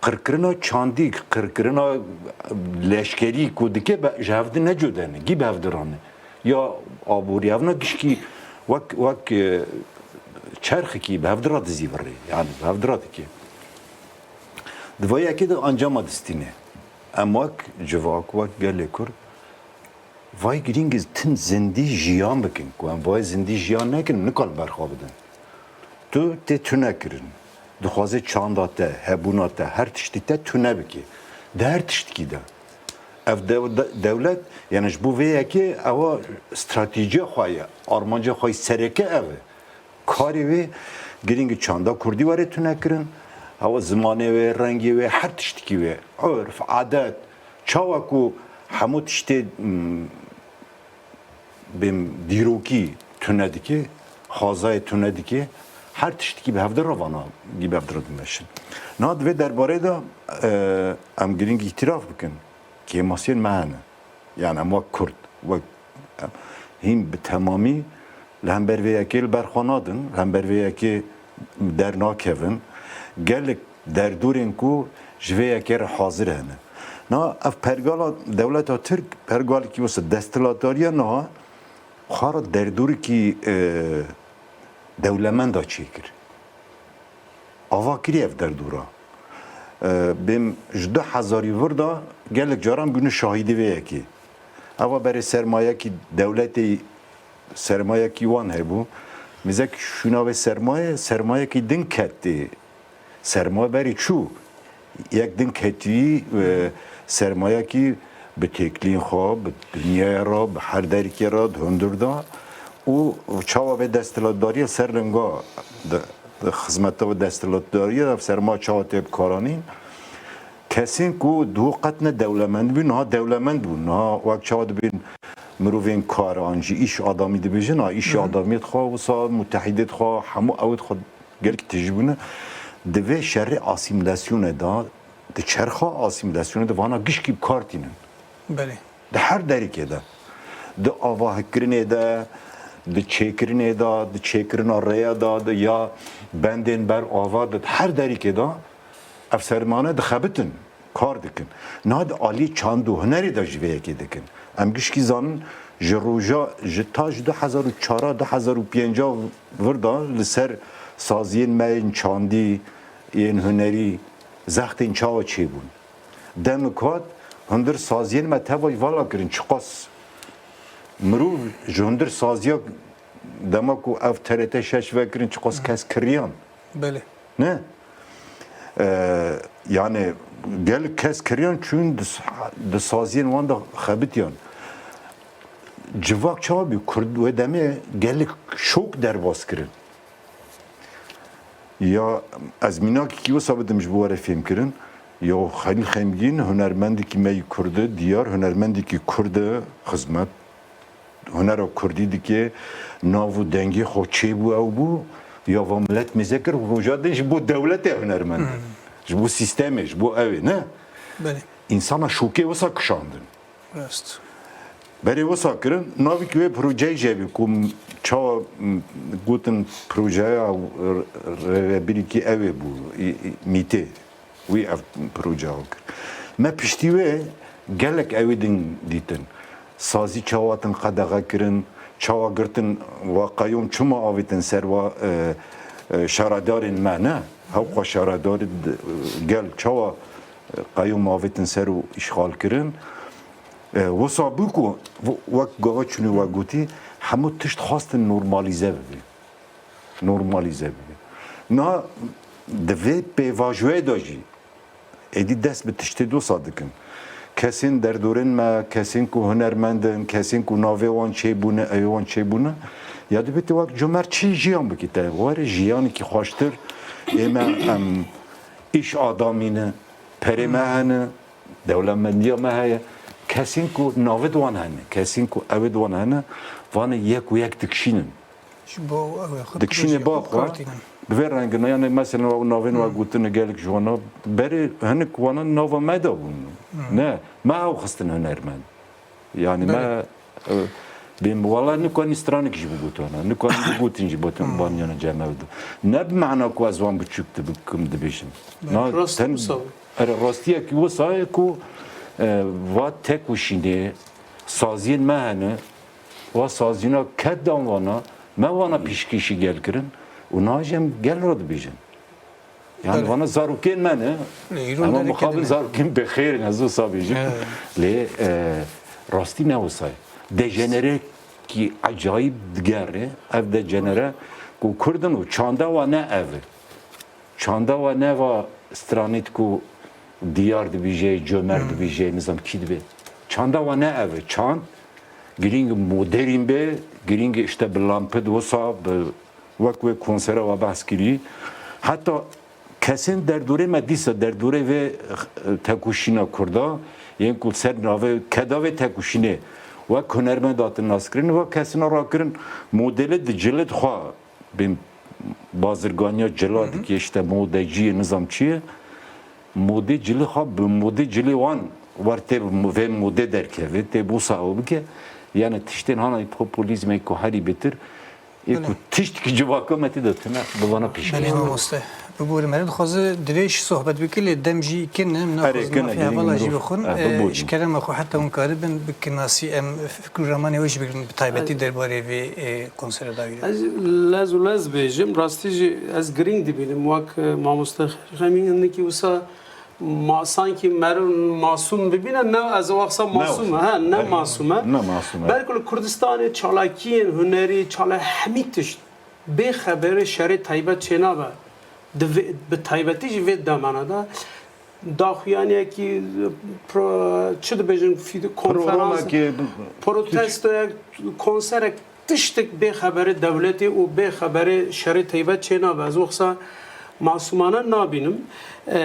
qirkirina çandî, qirkirina leşkerî ku dike be, ji hev di necudene, gî bi hev di rane. Ya aborî evna gişkî wek, wek, e, çerxekî bi hev di re dizîvirê. Yani bi hev di re dike. Di vê yekê de encama distîne. Em wek civak, wek gelê Kurd, Vay girîng e tim zindî jiyan bikin. Ku em vay zindî jiyan nekin, nikal berxwe bidin. Tu tê tune kirin. Dixwaze çanda te, hebûna te, her tiştî te tune bike. Di her tiştikî de. Ev dew-, de-, dewlet, yani ji bo vê yekê ewa stratejiya xwe ye, armanca xwe yê sereke ev e. Karê wê girîng e çanda kurdî were tune kirin. Ewa zimanê wê, rengê wê, her tiştikî wê. Urf, adet, çawa ku hemû tiştê, m, bêm dîrokî tune dike, xwezayê tune dike, her tiştikî bi hev di re vana, gî bi hev di re dimeşin. Niha di vê derbarê de, e, em girîng îtiraf bikin, kêmasiyên me hene. Yani em wek Kurd, wek, em hîn bi temamî li hember vê yekê li ber xwe nadin, li hember vê yekê dernakevin. Gelek derdorên ku ji vê yekê re hazir hene. Na ev pergala dewleta Tirk, pergalekî wisa desthilatdariya niha xwe re derdorekî, e, dewlemenda çêkir. Ava kiriye ev derdora. E, bêm ji du hezarî vir de gelek caran bûne şahîdê vê yekê. Eva berê sermayekî dewletê, sermayekî wan hebû. Mizek şûna vê sermaye, sermayekî din ketê. Sermaye berê çû. Yek din ketî, e, sermayekî bi têkiliyên xwe, bi dinyaya re, bi her derîkê re, di hundir de û çawa vê desthilatdariya ser linga di, di xizmeta vê desthilatdariya de sermaye çawa tê bikaranîn. Kesên ku duh qet ne dewlemend bûn, niha dewlemend bûn. Niha wek çawa dibên mirovên kar an jî îş adamî dibêjin, ha, îş Hı hı. adamiyê xwe wisa mutehîdê xwe hemû ewê xwe gelek tijî bûne. Di vê şerê asîmîlasyonê de, di çerxa asîmîlasyonê de vana gişkî bi kar tînin. Belê. Di her derîkê de. Di avahikirinê de, di çêkirinê de, di çêkirina rêya de, di ya bendên ber ava de, di her derîkê de ev sermane dixebitin. Kar dikin. Niha di alî çand û hunerê de jî vê yekê dikin. Em gişkî zanin ji roja, ji ta ji du hezar û çar, du hezar û pênc vir de li ser saziyên me yên çandî, yên hunerî zextên çawa çêbûn. Demik hat hundir saziyên me teva jî vala kirin. Çiqas mirov ji hundir saziya dema ku ev T R T şeş vekirin, çiqas kes kiriyan. Belê. Ne? Ee, yani gelek kes kiriyan çûn di s-, di saziyên wan de xebitiyan. Civak çawa bî? Kurd wê demê gelek şok derbas kirin. Ya ez mînakekî wisa bidim ji bo were fêhmkirin. Ya Xelîl Xemgîn, hunermendekî me yî Kurd e, diyar hunermendekî Kurd e, xizmet hunera Kurdî dike, nav û dengê xwe çêbû ew bû, ya va milet mêze kir, roja din ji bo dewletê hunermend e. Hmm. Ji bo sîstemê, ji bo ew ê, ne? Belê. Însana şokê wisa kişandin. Rast. Berê wisa kirin, navê ki wê projeyê jî hebî ku m-, çawa, m-, gotin projeya r-, rêvebirî ki ew ê bû, î-, î-, mîtê. Wî ev proje ew kir. Me piştî wê gelek ewî din dîtin. Sazî çawa hatin qedexe kirin, çawa girtin, wa qeyûm çima avêtin ser wa, e, e, şaredarên me, ne? Hewqa şaredarê di, gel çawa, e, qeyûm avêtin ser û îşxal kirin. E, wisa bû ku, w-, wek gava çûnî we gotî, hemû tişt xwestin normalîze bibe. Normalîze bibe. Niha di vê pêvajoyê de jî êdî dest bi tiştê dosa dikin. Kesên derdorên me, kesên ku hunermend in, kesên ku navê wan çêbûne, ewê wan çêbûne, ya dibête wek comer çi jiyan bikî te. Were jiyanekî xweştir ê me em îş adamî ne, perê me hene, dewlemendiya me heye. Kesên ku navê di wan hene, kesên ku ewê di wan hene, vanê yek û yek dikişînin. Ji bo ew ê xwe Dikişînê projeyê ba xwe xwe kartînin. Bi vê rengina, yani mesela ew navên we gotine gelek ji wana berê hinek wana nava me de bûn. Ne, me ew xistin hunermend. Yani Belê. me, e, bêm wala nikanî stranek jî bigotina, nikanî bigotin jî botin baniyana cem ew de. Ne bi mana ku ez wan biçûk dibikim dibêjim. Belê. Na, Rast ten, wisa bû. Ere rastiyekî wisa ye ku, e, va tek û şînê saziyên me hene, wa sazîna ked dan vana, me vana pîşkêşî gel kirin û niha jî em gel re dibêjin. Yani Belê. vana zarokên me ne, Lê îro em û derê mixabin kedine. zarokên bêxêr in, ez wisa bêjim. Evet. Lê, e, rastî ne wisa ye. Dejenerekî ecayîb digerê, ev dejenere ku Kurd in û çanda wa ne ev e. Çanda wa ne va stranît ku diyar dibîje, comer Hmm. dibîje, nizam kî dibe. Çanda wa ne ev e. Çand girîng modern be, girîng işte bi lampet wisa, bi wek wê konsera wa behs kirî. Heta kesên derdorê me dîsa, derdorê vê, eh, tekoşîna Kurda, yên ku ser navê keda vê tekoşînê wek hunermend hatin naskirin, wek kesina rakirin modelê di cilid xwe bên bazirganiya cila dike, işte modeciyê nizam çi ye. Modê cilê xwe bi modê cilê wan wer tê vê modê derkeve, tê bo sawa bike. Yani tiştên hanayî populîzmê ku herî bêtir, ê ku Belê. tişt ki civaka me tê de tune, bi vana pêşkêş Belê dike. mamoste. Biborim, herî dixwaze dirêj sohbet bike, lê dem jî kin e, em Erê, naxwazin kin e, mafê girîng hevala jî mirov. bixwin. Eh, E, bibû. Ji kerema xwe heta hûn karibin bi kinasî em fikr û ramanê we jî bigirin bi taybetî derbarê vê, e, konsera dawî de. Ez lez û lez bêjim, rastî jî ez girîng dibînim, wek, e, mamoste Xemîn hindikî wisa ma-, sankî meriv masûm bibîne, ne ez wexsa Ne masûm e, wexsa. ha, ne Belê. masûm e. Ne masûm e. Belku li Kurdistanê çalakiyên hunerî, çala hemî tişt bê xeberê şerê taybet çênabe. Di vê, bi taybetî jî vê demana de daxuyaniyekî pro-, çi dibêjin, fîd-, konferans, Programekê, protestoyek, konserek, tiştek bê xeberê dewletê û bê xeberê şerê taybet çênabe. Ez wexsa masûmane nabînim. E,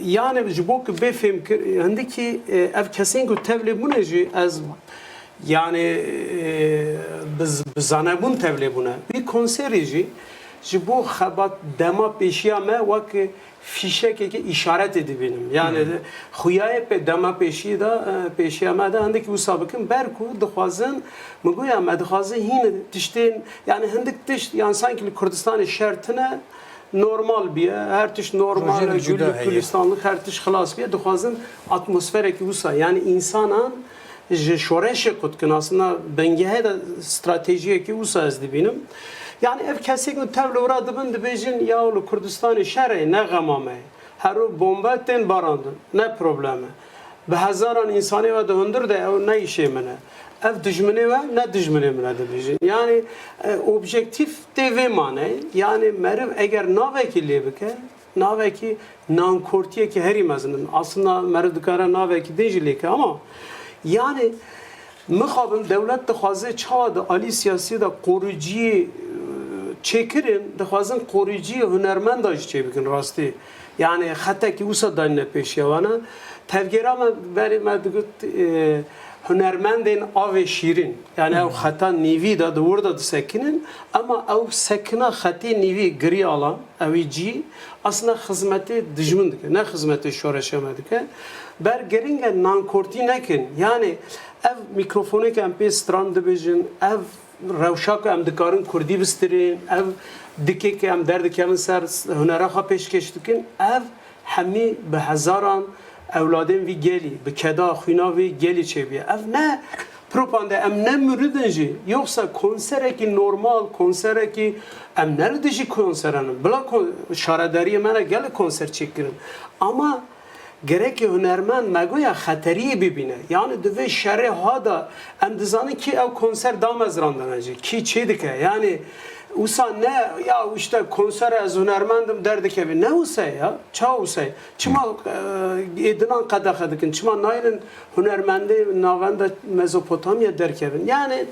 yani ji bo ku bê fêmkir, hindikî, e, ev kesên ku tevlê bûne jî ez, yani, e, bi z-, bi zanebûn tevlê bûne. Wî konserî jî ji bo xebat dema pêşiya me wek fîşekeke îşaretê dibînim. Yani Hmm. xuyayê pê dema pêşiyê de, e, pêşiya me de hindekî wisa bikin. Ber ku dixwazin, min goya me dixwazin hîn tiştên, yani hindik tişt, yani sanki li Kurdistanê şer tine, normal biye, her tişt normal, Rojek cuda güllük heye. gülistanlık, her tişt xilas biye. Dixwazin atmosferekî wisa, yani insanan ji şoreşê qut kin. Aslında bingehê de stratejiyekî wisa ez dibînim. Yani ev kesê ku tev li wira dibin, dibêjin, ya li Kurdistanê şer e, ne xema me ye. Her roj bombe tên barandin, ne problem e. Bi hezaran însanê we di hundir de, ew ne îşê min e. Ev dijminê we, ne dijminê min e, dibêjin. Yani, e, objektîf tê vê maneyê. Yani meriv eger navekî lê bike, navekî nankortiyekî herî mezin in. Aslında meriv dikare navekî din jî lêke ama yani mixabin dewlet dixwaze çawa di alî siyasî de koruyuciyê, e, çêkirin, dixwazin koruyuciyê hunermenda jî çêbikin rastî. Yani xetekî wisa danîne pêşiya wana. Tevgera me berê me digot, e, hunermendên avê şîrîn. Yani ew xeta nîvî de di wir de disekinin, ema ew sekina xetê nîvî girî alan, ewî cî, aslında xizmetê dijmin dike, ne xizmetê şoreşa me dike. Ber girîng e nankortî nekin. Yani ev mîkrofonê ke em pê stran dibêjin, ev rewşa ku em dikarin kurdî bistirên, ev dikê ke em derdikevin ser hunera xwe pêşkêş dikin, ev hemî bi hezaran ewladên vî gelî, bi keda xwîna vî gelî çêbûye. Ev ne propaganda, em ne mirid in jî. Yoksa konserekî normal, konserekî, em ne li dijî konseran in. Bila kon-, şaredariyê me re gelek konser çêkirin. Ama Gerekê hunermend me goya xeteriyê bibîne. Yani di vê şerê ha de em dizanin kî ew konser damezrandine jî, kî çê dike. Yani wisa ne ya işte konser ez hunermend im derdikevin. Ne wisa ye ya? Ça wisa ye? Çima, e, êdinan qedexe dikin? Çima naynin hunermendê navenda Mezopotamya derkevin? Yani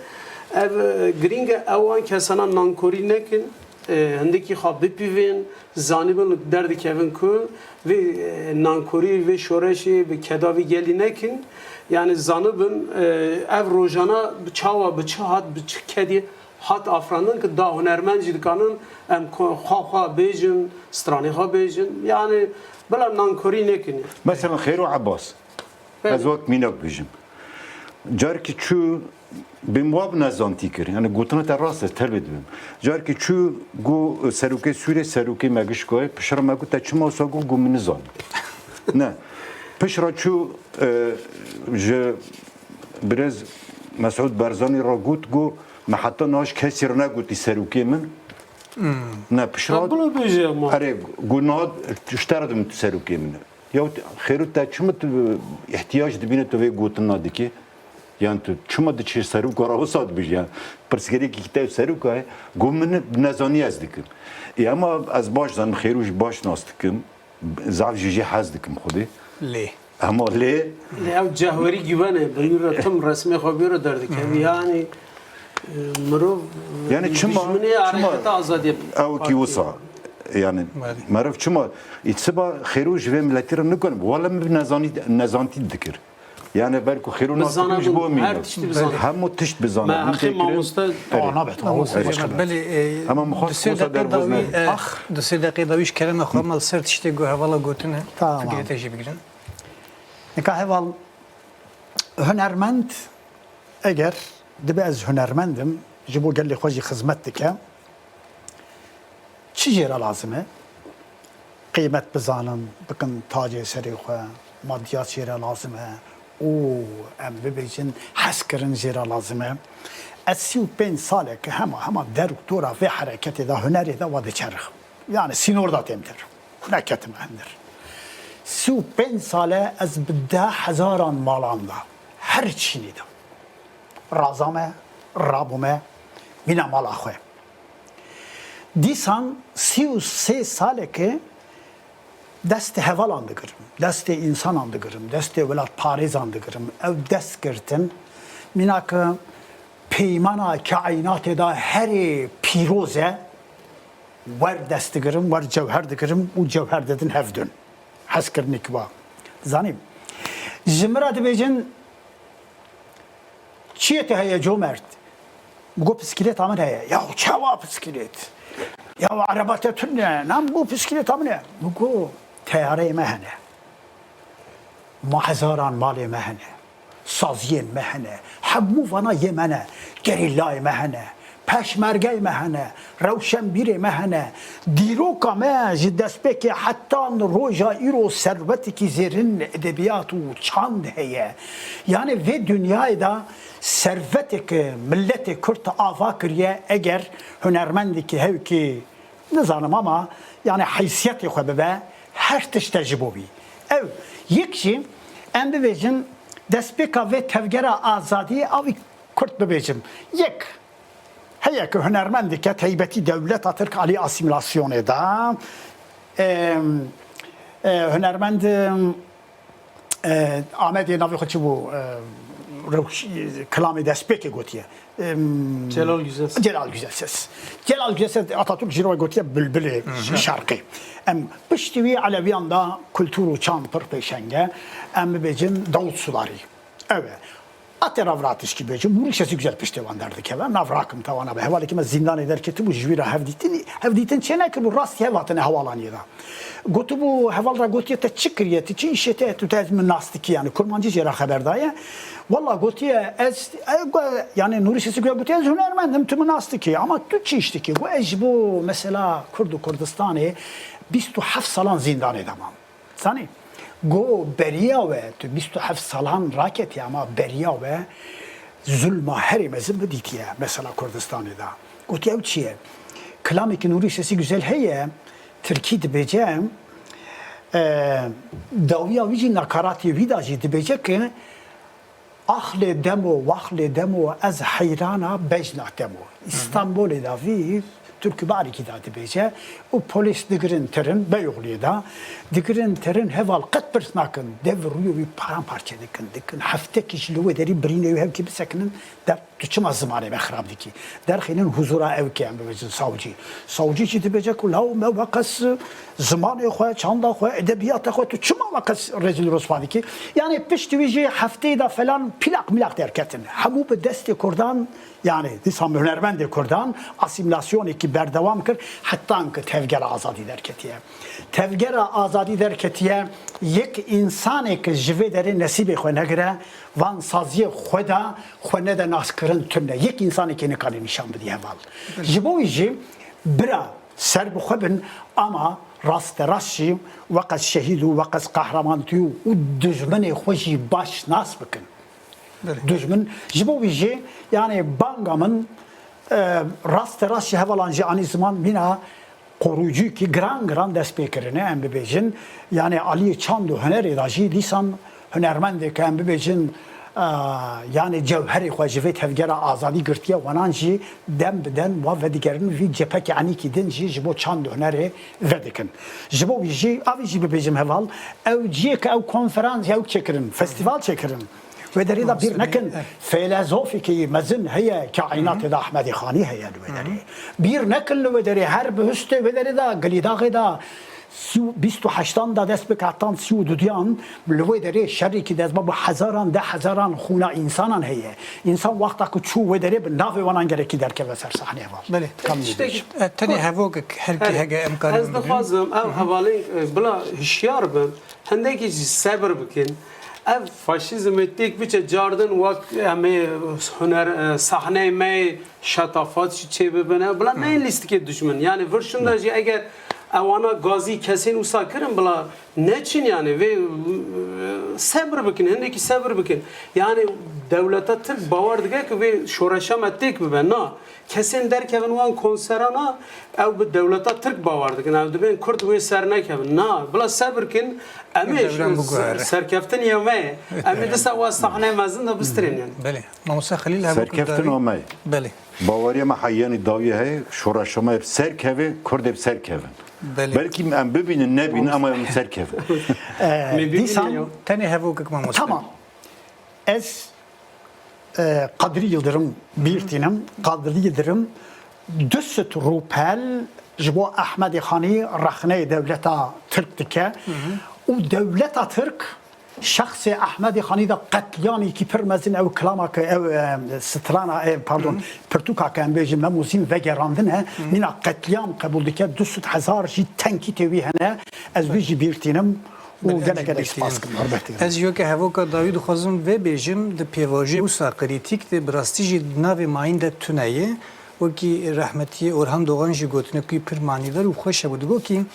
ev, e, girîng e, ewan kesana nankorî nekin. E, hindikî xwe bipîvên, zanîbin derdikevin ku vê, e, nankorî, vê şoreşê bi keda vî gelî nekin. Yani zanibin, e, ev rojana bi çawa, bi çi hat, bi çi kedî hat afirandin ki da hunermend jî dikanin em ko-, xwe xwe bêjin, stranê xwe bêjin. Yani bila nankorî nekin. Mesela Xêro Abbas. Belê. Ez wek mînak bijim. Carekî çû bêm wa bi nezantî kir. Yani gotina te rast e, tevlê dibim. Carekî çû got serokê Sûrê, serokê me gişkoyê, pişra me got te çima wisa got, got min nizan. Ne. Pişra çû, e, ji birêz Mesûd Barzanî re got, got me heta niha ji kesî re negotî serokê min. Ne, pişra. Bila bêje ama. Erê, got niha ji te re dibim tu serokê min. Ya Xêro, te çima tu îhtiyac dibîne tu vê gotina dikî? Yan tu çima diçî seroka re wisa dibêjî? Yan pirsgirêkî te seroka ye, got min bi nezanî ez dikim. Ê, ema ez baş zanim, Xêro jî baş nas dikim, zaf jî jê hez dikim xwedê. Lê. Ema lê. Lê ew cehwerî güven e, bi wî re tim resmê xwe bî re derdikevî. Yani, e, mirov, Yani e, çima, dijminê çima hareketa azadiyê ew kî wisa? Yani Belê. Meriv çima îtsiba Xêro ji vê miletî re nikun? Wala min bi nezanî, nezantî dikir. Yani belku Xêro Bi nas dikim ji zanabûn, bo mîna. Her tiştî bi zanabûn. Hemû tişt bi zanabûn. Me haqê mamoste. Tamam, abi, tamam. Belê, e, Ama mixwar du sê wisa deqê derbaz dawî, ne. e, Ah. du sê deqê dawî ji kerema xwe me li ser tiştê ku hevala gotine, Tamam. fikrê te jî bigirin. Nika heval, hunermend, eger dibe ez hunermend im, ji bo gelê xwe jî xizmet dike, çi jê re lazim e? Qîmet bizanin, bikin tacê serê xwe, madiyat jê re lazim e û em bibêjin hezkirin jê re lazim e. Ez sî û pênc saleke hema, hema der û dora vê hereketê de, hunerê de wa diçerixim. Yani sînor da têm tir. Neketim endir. Sî û pênc sale ez bi deh hezaran malan de, her çînî de. Raza me, rabûme, mîna mala xwe. Dîsan sî û sê saleke destê hevalan digirim, destê însanan digirim, destê welatparêzan digirim. Ev destgirtin, mîna ke peymana kaînatê de herê pîroz e, wer dest digirim, wer cewher digirim û cewher didin hevdûn. Hezkirinê kiba. Zanî, ji min re dibêjin, "Çiyê te heye comert?" Min got, "Piskilêta min heye." "Ya çawa piskilêt? Ya ereba te tune ye." "Na," min got, "piskilêta min e." Min got, "Teyareyê me hene. Ma hezaran malê me hene. Saziyên me hene. Hemû vana yê me ne. Gerîlayê me hene. Peşmergeyê me hene. Rewşenbîrê me hene. Dîroka me ji destpêkê heta roja îro servetekî zêrin edebiyat û çand heye." Yani vê dinyayê de servetek miletê Kurd ava kiriye, eger hunermendekî hewkî, nizanim ama, yani heysiyetê xwe bibe, her tişt e ji bo wî. Ew yek jî, em bibêjin, destpêka vê tevgera azadiyê, ew kurt bibêjim. Yek, heye ku hunermendeke taybetî dewleta Tirk alî asîmîlasyonê de, em, e, hunermend, em, e, Amedê navê xwe çi bû? E, Rewş-, kilamê destpêkê gotiye. Em, Celal Güzelses. Celal Güzelses. Celal Güzelses Atatürk jî re gotiye bilbilê şerqê. Em piştî wî Elewiyan da kultur û çand pir pêşeng e. Em bibêjin Davut Sularî. Ew e. Ate Ravratişkî bêjim, Nûrî Sesî Güzel piştê wan derdikeve. Nav rakim te wana be. Hevalekî me zîndanê derketibû, ji wî re hevdîtin, hevdîtin çênekiribû, rastî hev hatine hewalaniyê de. Gotibû, heval re gotiye, te çi kiriye, tu çi îşê te, tu te ez min nas dikî, yanî kurmancî jê re xeber daye. Wela gotiye, ez, e, go-, yanî Nûrî Sesî Güzel gotiye, ez hunermend im, tu min nas dikî, ama tu çi îş dikî? Got, ez ji bo mesela Kurd û Kurdistanê bîst û heft salan zîndanê de mam. Zanî, go beriya we, tu bîst û heft salan raketiye, ama beriya we zulma herî mezin bidîtiye, mesela Kurdistanê de. Gotiye, ew çi ye? Kilamekî Nûrî Sesî Güzel heye, tirkî dibêje, e, dawiya wî jî, nakaratê wî de jî dibêje ki, Ax lê demo, wax lê demo, ez heyrana bejna demo. Hı hı. Îstanbulê de vî, Turkî barîkî de dibêje û polîs digirin tirin, Beyoğlu'yê de digirin tirin, heval qet pirs nakin. Dev rûyê wî paramparçe dikin, dikin. Heftekî ji li wê derî birînê wî hevkî bisekinin, der tu çima zimanê me xirab dikî? Derxînin huzura ew ke em bibêjin sawcî. Sawcî jî dibêje ku law me weqas zimanê xwe, çanda xwe, edebiyata xwe, tu çima weqas rezîl rosva dikî? Yani piştî wî jî hefteyê de falan plak milak derketin. Hemû bi destê Kurdan, yani dîsa hunermendê Kurdan asîmîlasyonekî berdewam kir, hetan ku Tevgera Azadî derketiye. Tevgera Azadî derketiye, yek însanê ku ji vê derê nesîbê xwe negire, van saziyê xwe de xwe nede naskirin tune. Yek însanekê nikane nîşan bidî heval. Ji bo wî jî bira ser bi xwe bin, ama rasterast jî weqas şehîd û weqas qehreman tî û dijminê xwe jî baş nas bikin. Belê. Dijmin, ji bo wî jî, yani banga min, e, rasterast jî hevalan jî anî ziman mîna koruyucuyekî giran giran dest pê kirine, em bibêjin. Yani aliyê çand û hunerê de jî dîsan hunermendê ke em bibêjin, e, yani cewherê xwe ji vê tevgera azadî girtiye, wanan jî dem bi dem wa vedigerin vî cephekî enîkî din jî ji bo çand û hunerê vedikin. Ji bo wî jî, avî jî bibêjim heval, ew ciyê ke ew konferans, ew çêkirin, festîval çêkirin. Wê derê de bîr nekin, feylezofekî mezin heye, kaînatê de Ehmedê Xanî heye li wê derê. Bîr nekin li wê derê, her bihuştê wê derê de, Gilîdaxê de, sî û, bîst û heştan de dest bi hetan sî û dudiyan, li wê derê şerekî dest bi hezaran, deh hezaran xûna însanan heye. Însan wexta ku çû wê derê bi navê wanan gerekî derkeve ser sahneyê heval. Belê. Tam Tiştekî, dibêjim. E, tenê hevokek her ki hege em karin Ez bibin. Dixwazim ev hevalên, e, bila hişyar bin. Hindekî jî sebir bikin. Ev faşîzmê têk biçe cardin wek em ê huner, e, sahneyê me şetafat jî çê bibine. Bila neyên lîstikê dijmin. Yani vir şunda jî eger ewana gazî kesên wisa kirin bila neçin yani vê, e, sebir bikin. Hindekî sebir bikin. Yani dewleta Tirk bawer dike ki vê şoreşa me têk bibe. Na. Kesên derkevin wan konserana, ew bi dewleta Tirk bawer dikin. Ew dibên Kurd wê ser nekevin. Na, bila sebir kin, em ê Devran ji biguhere. Serkeftinê me ye. Em ê disa wa sahneyê mezin de bistirin yani. Belê. Mamoste Xelîl, hevok Serkeftin dawî. Ame. Belê. Baweriya me heyanî dawî heye, şoreşa me bi ser keve, Kurd ê bi ser kevin. Belê. Belkî em bibînin, nebînin ama em ser kevin. Ee, Em ê bibînin dîsan ya. Tenê hevokek mamoste. Tamam. Ez, e, Kadri Yıldırım bîr tînim. Kadri Yıldırım du sed rûpel ji bo Ehmedê Xanî rexneyê dewleta Tirk dike. Û dewleta Tirk şexsê Ehmedê Xanî de qetlîamekî pir mezin ew kilama ke ew, e, strana, e, pardon, pirtûka ke em bêjin Mem û Zîn vegerandine, mîna qetlîam qebûl dike, du sed hezar jî tenkîtê wî hene. Ez wî jî bîr tînim. û gelek gelek spas kim, hurmetî. Ez jî weke hevoka dawî dixwazim vê bêjim, di pêvajoyê wisa krîtîk de bi rastî jî di navê mayîn de tune ye. Wekî rehmetiyê Orhan Doğan jî gotine ku pir manîdar û xweş hebû. Digot kî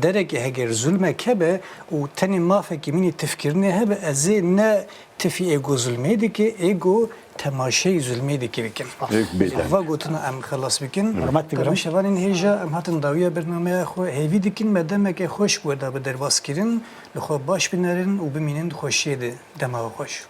derekê heger zulmek hebe û tenê mafekî mînî tifkirinê hebe, ez ê ne tifî ê ku zulmê dike, ê ku temaşeyî zulmê dike bikin. Êk bêdeng. Va gotina em xelas bikin. Hurmet digirim. Temaşevanên hêja, em hatin dawiya bernameya xwe. Hêvî dikin me demeke xweş bi we de bi derbas kirin. Li xwe baş binerin û bimînin di xweşiyê de. Dema we xweş.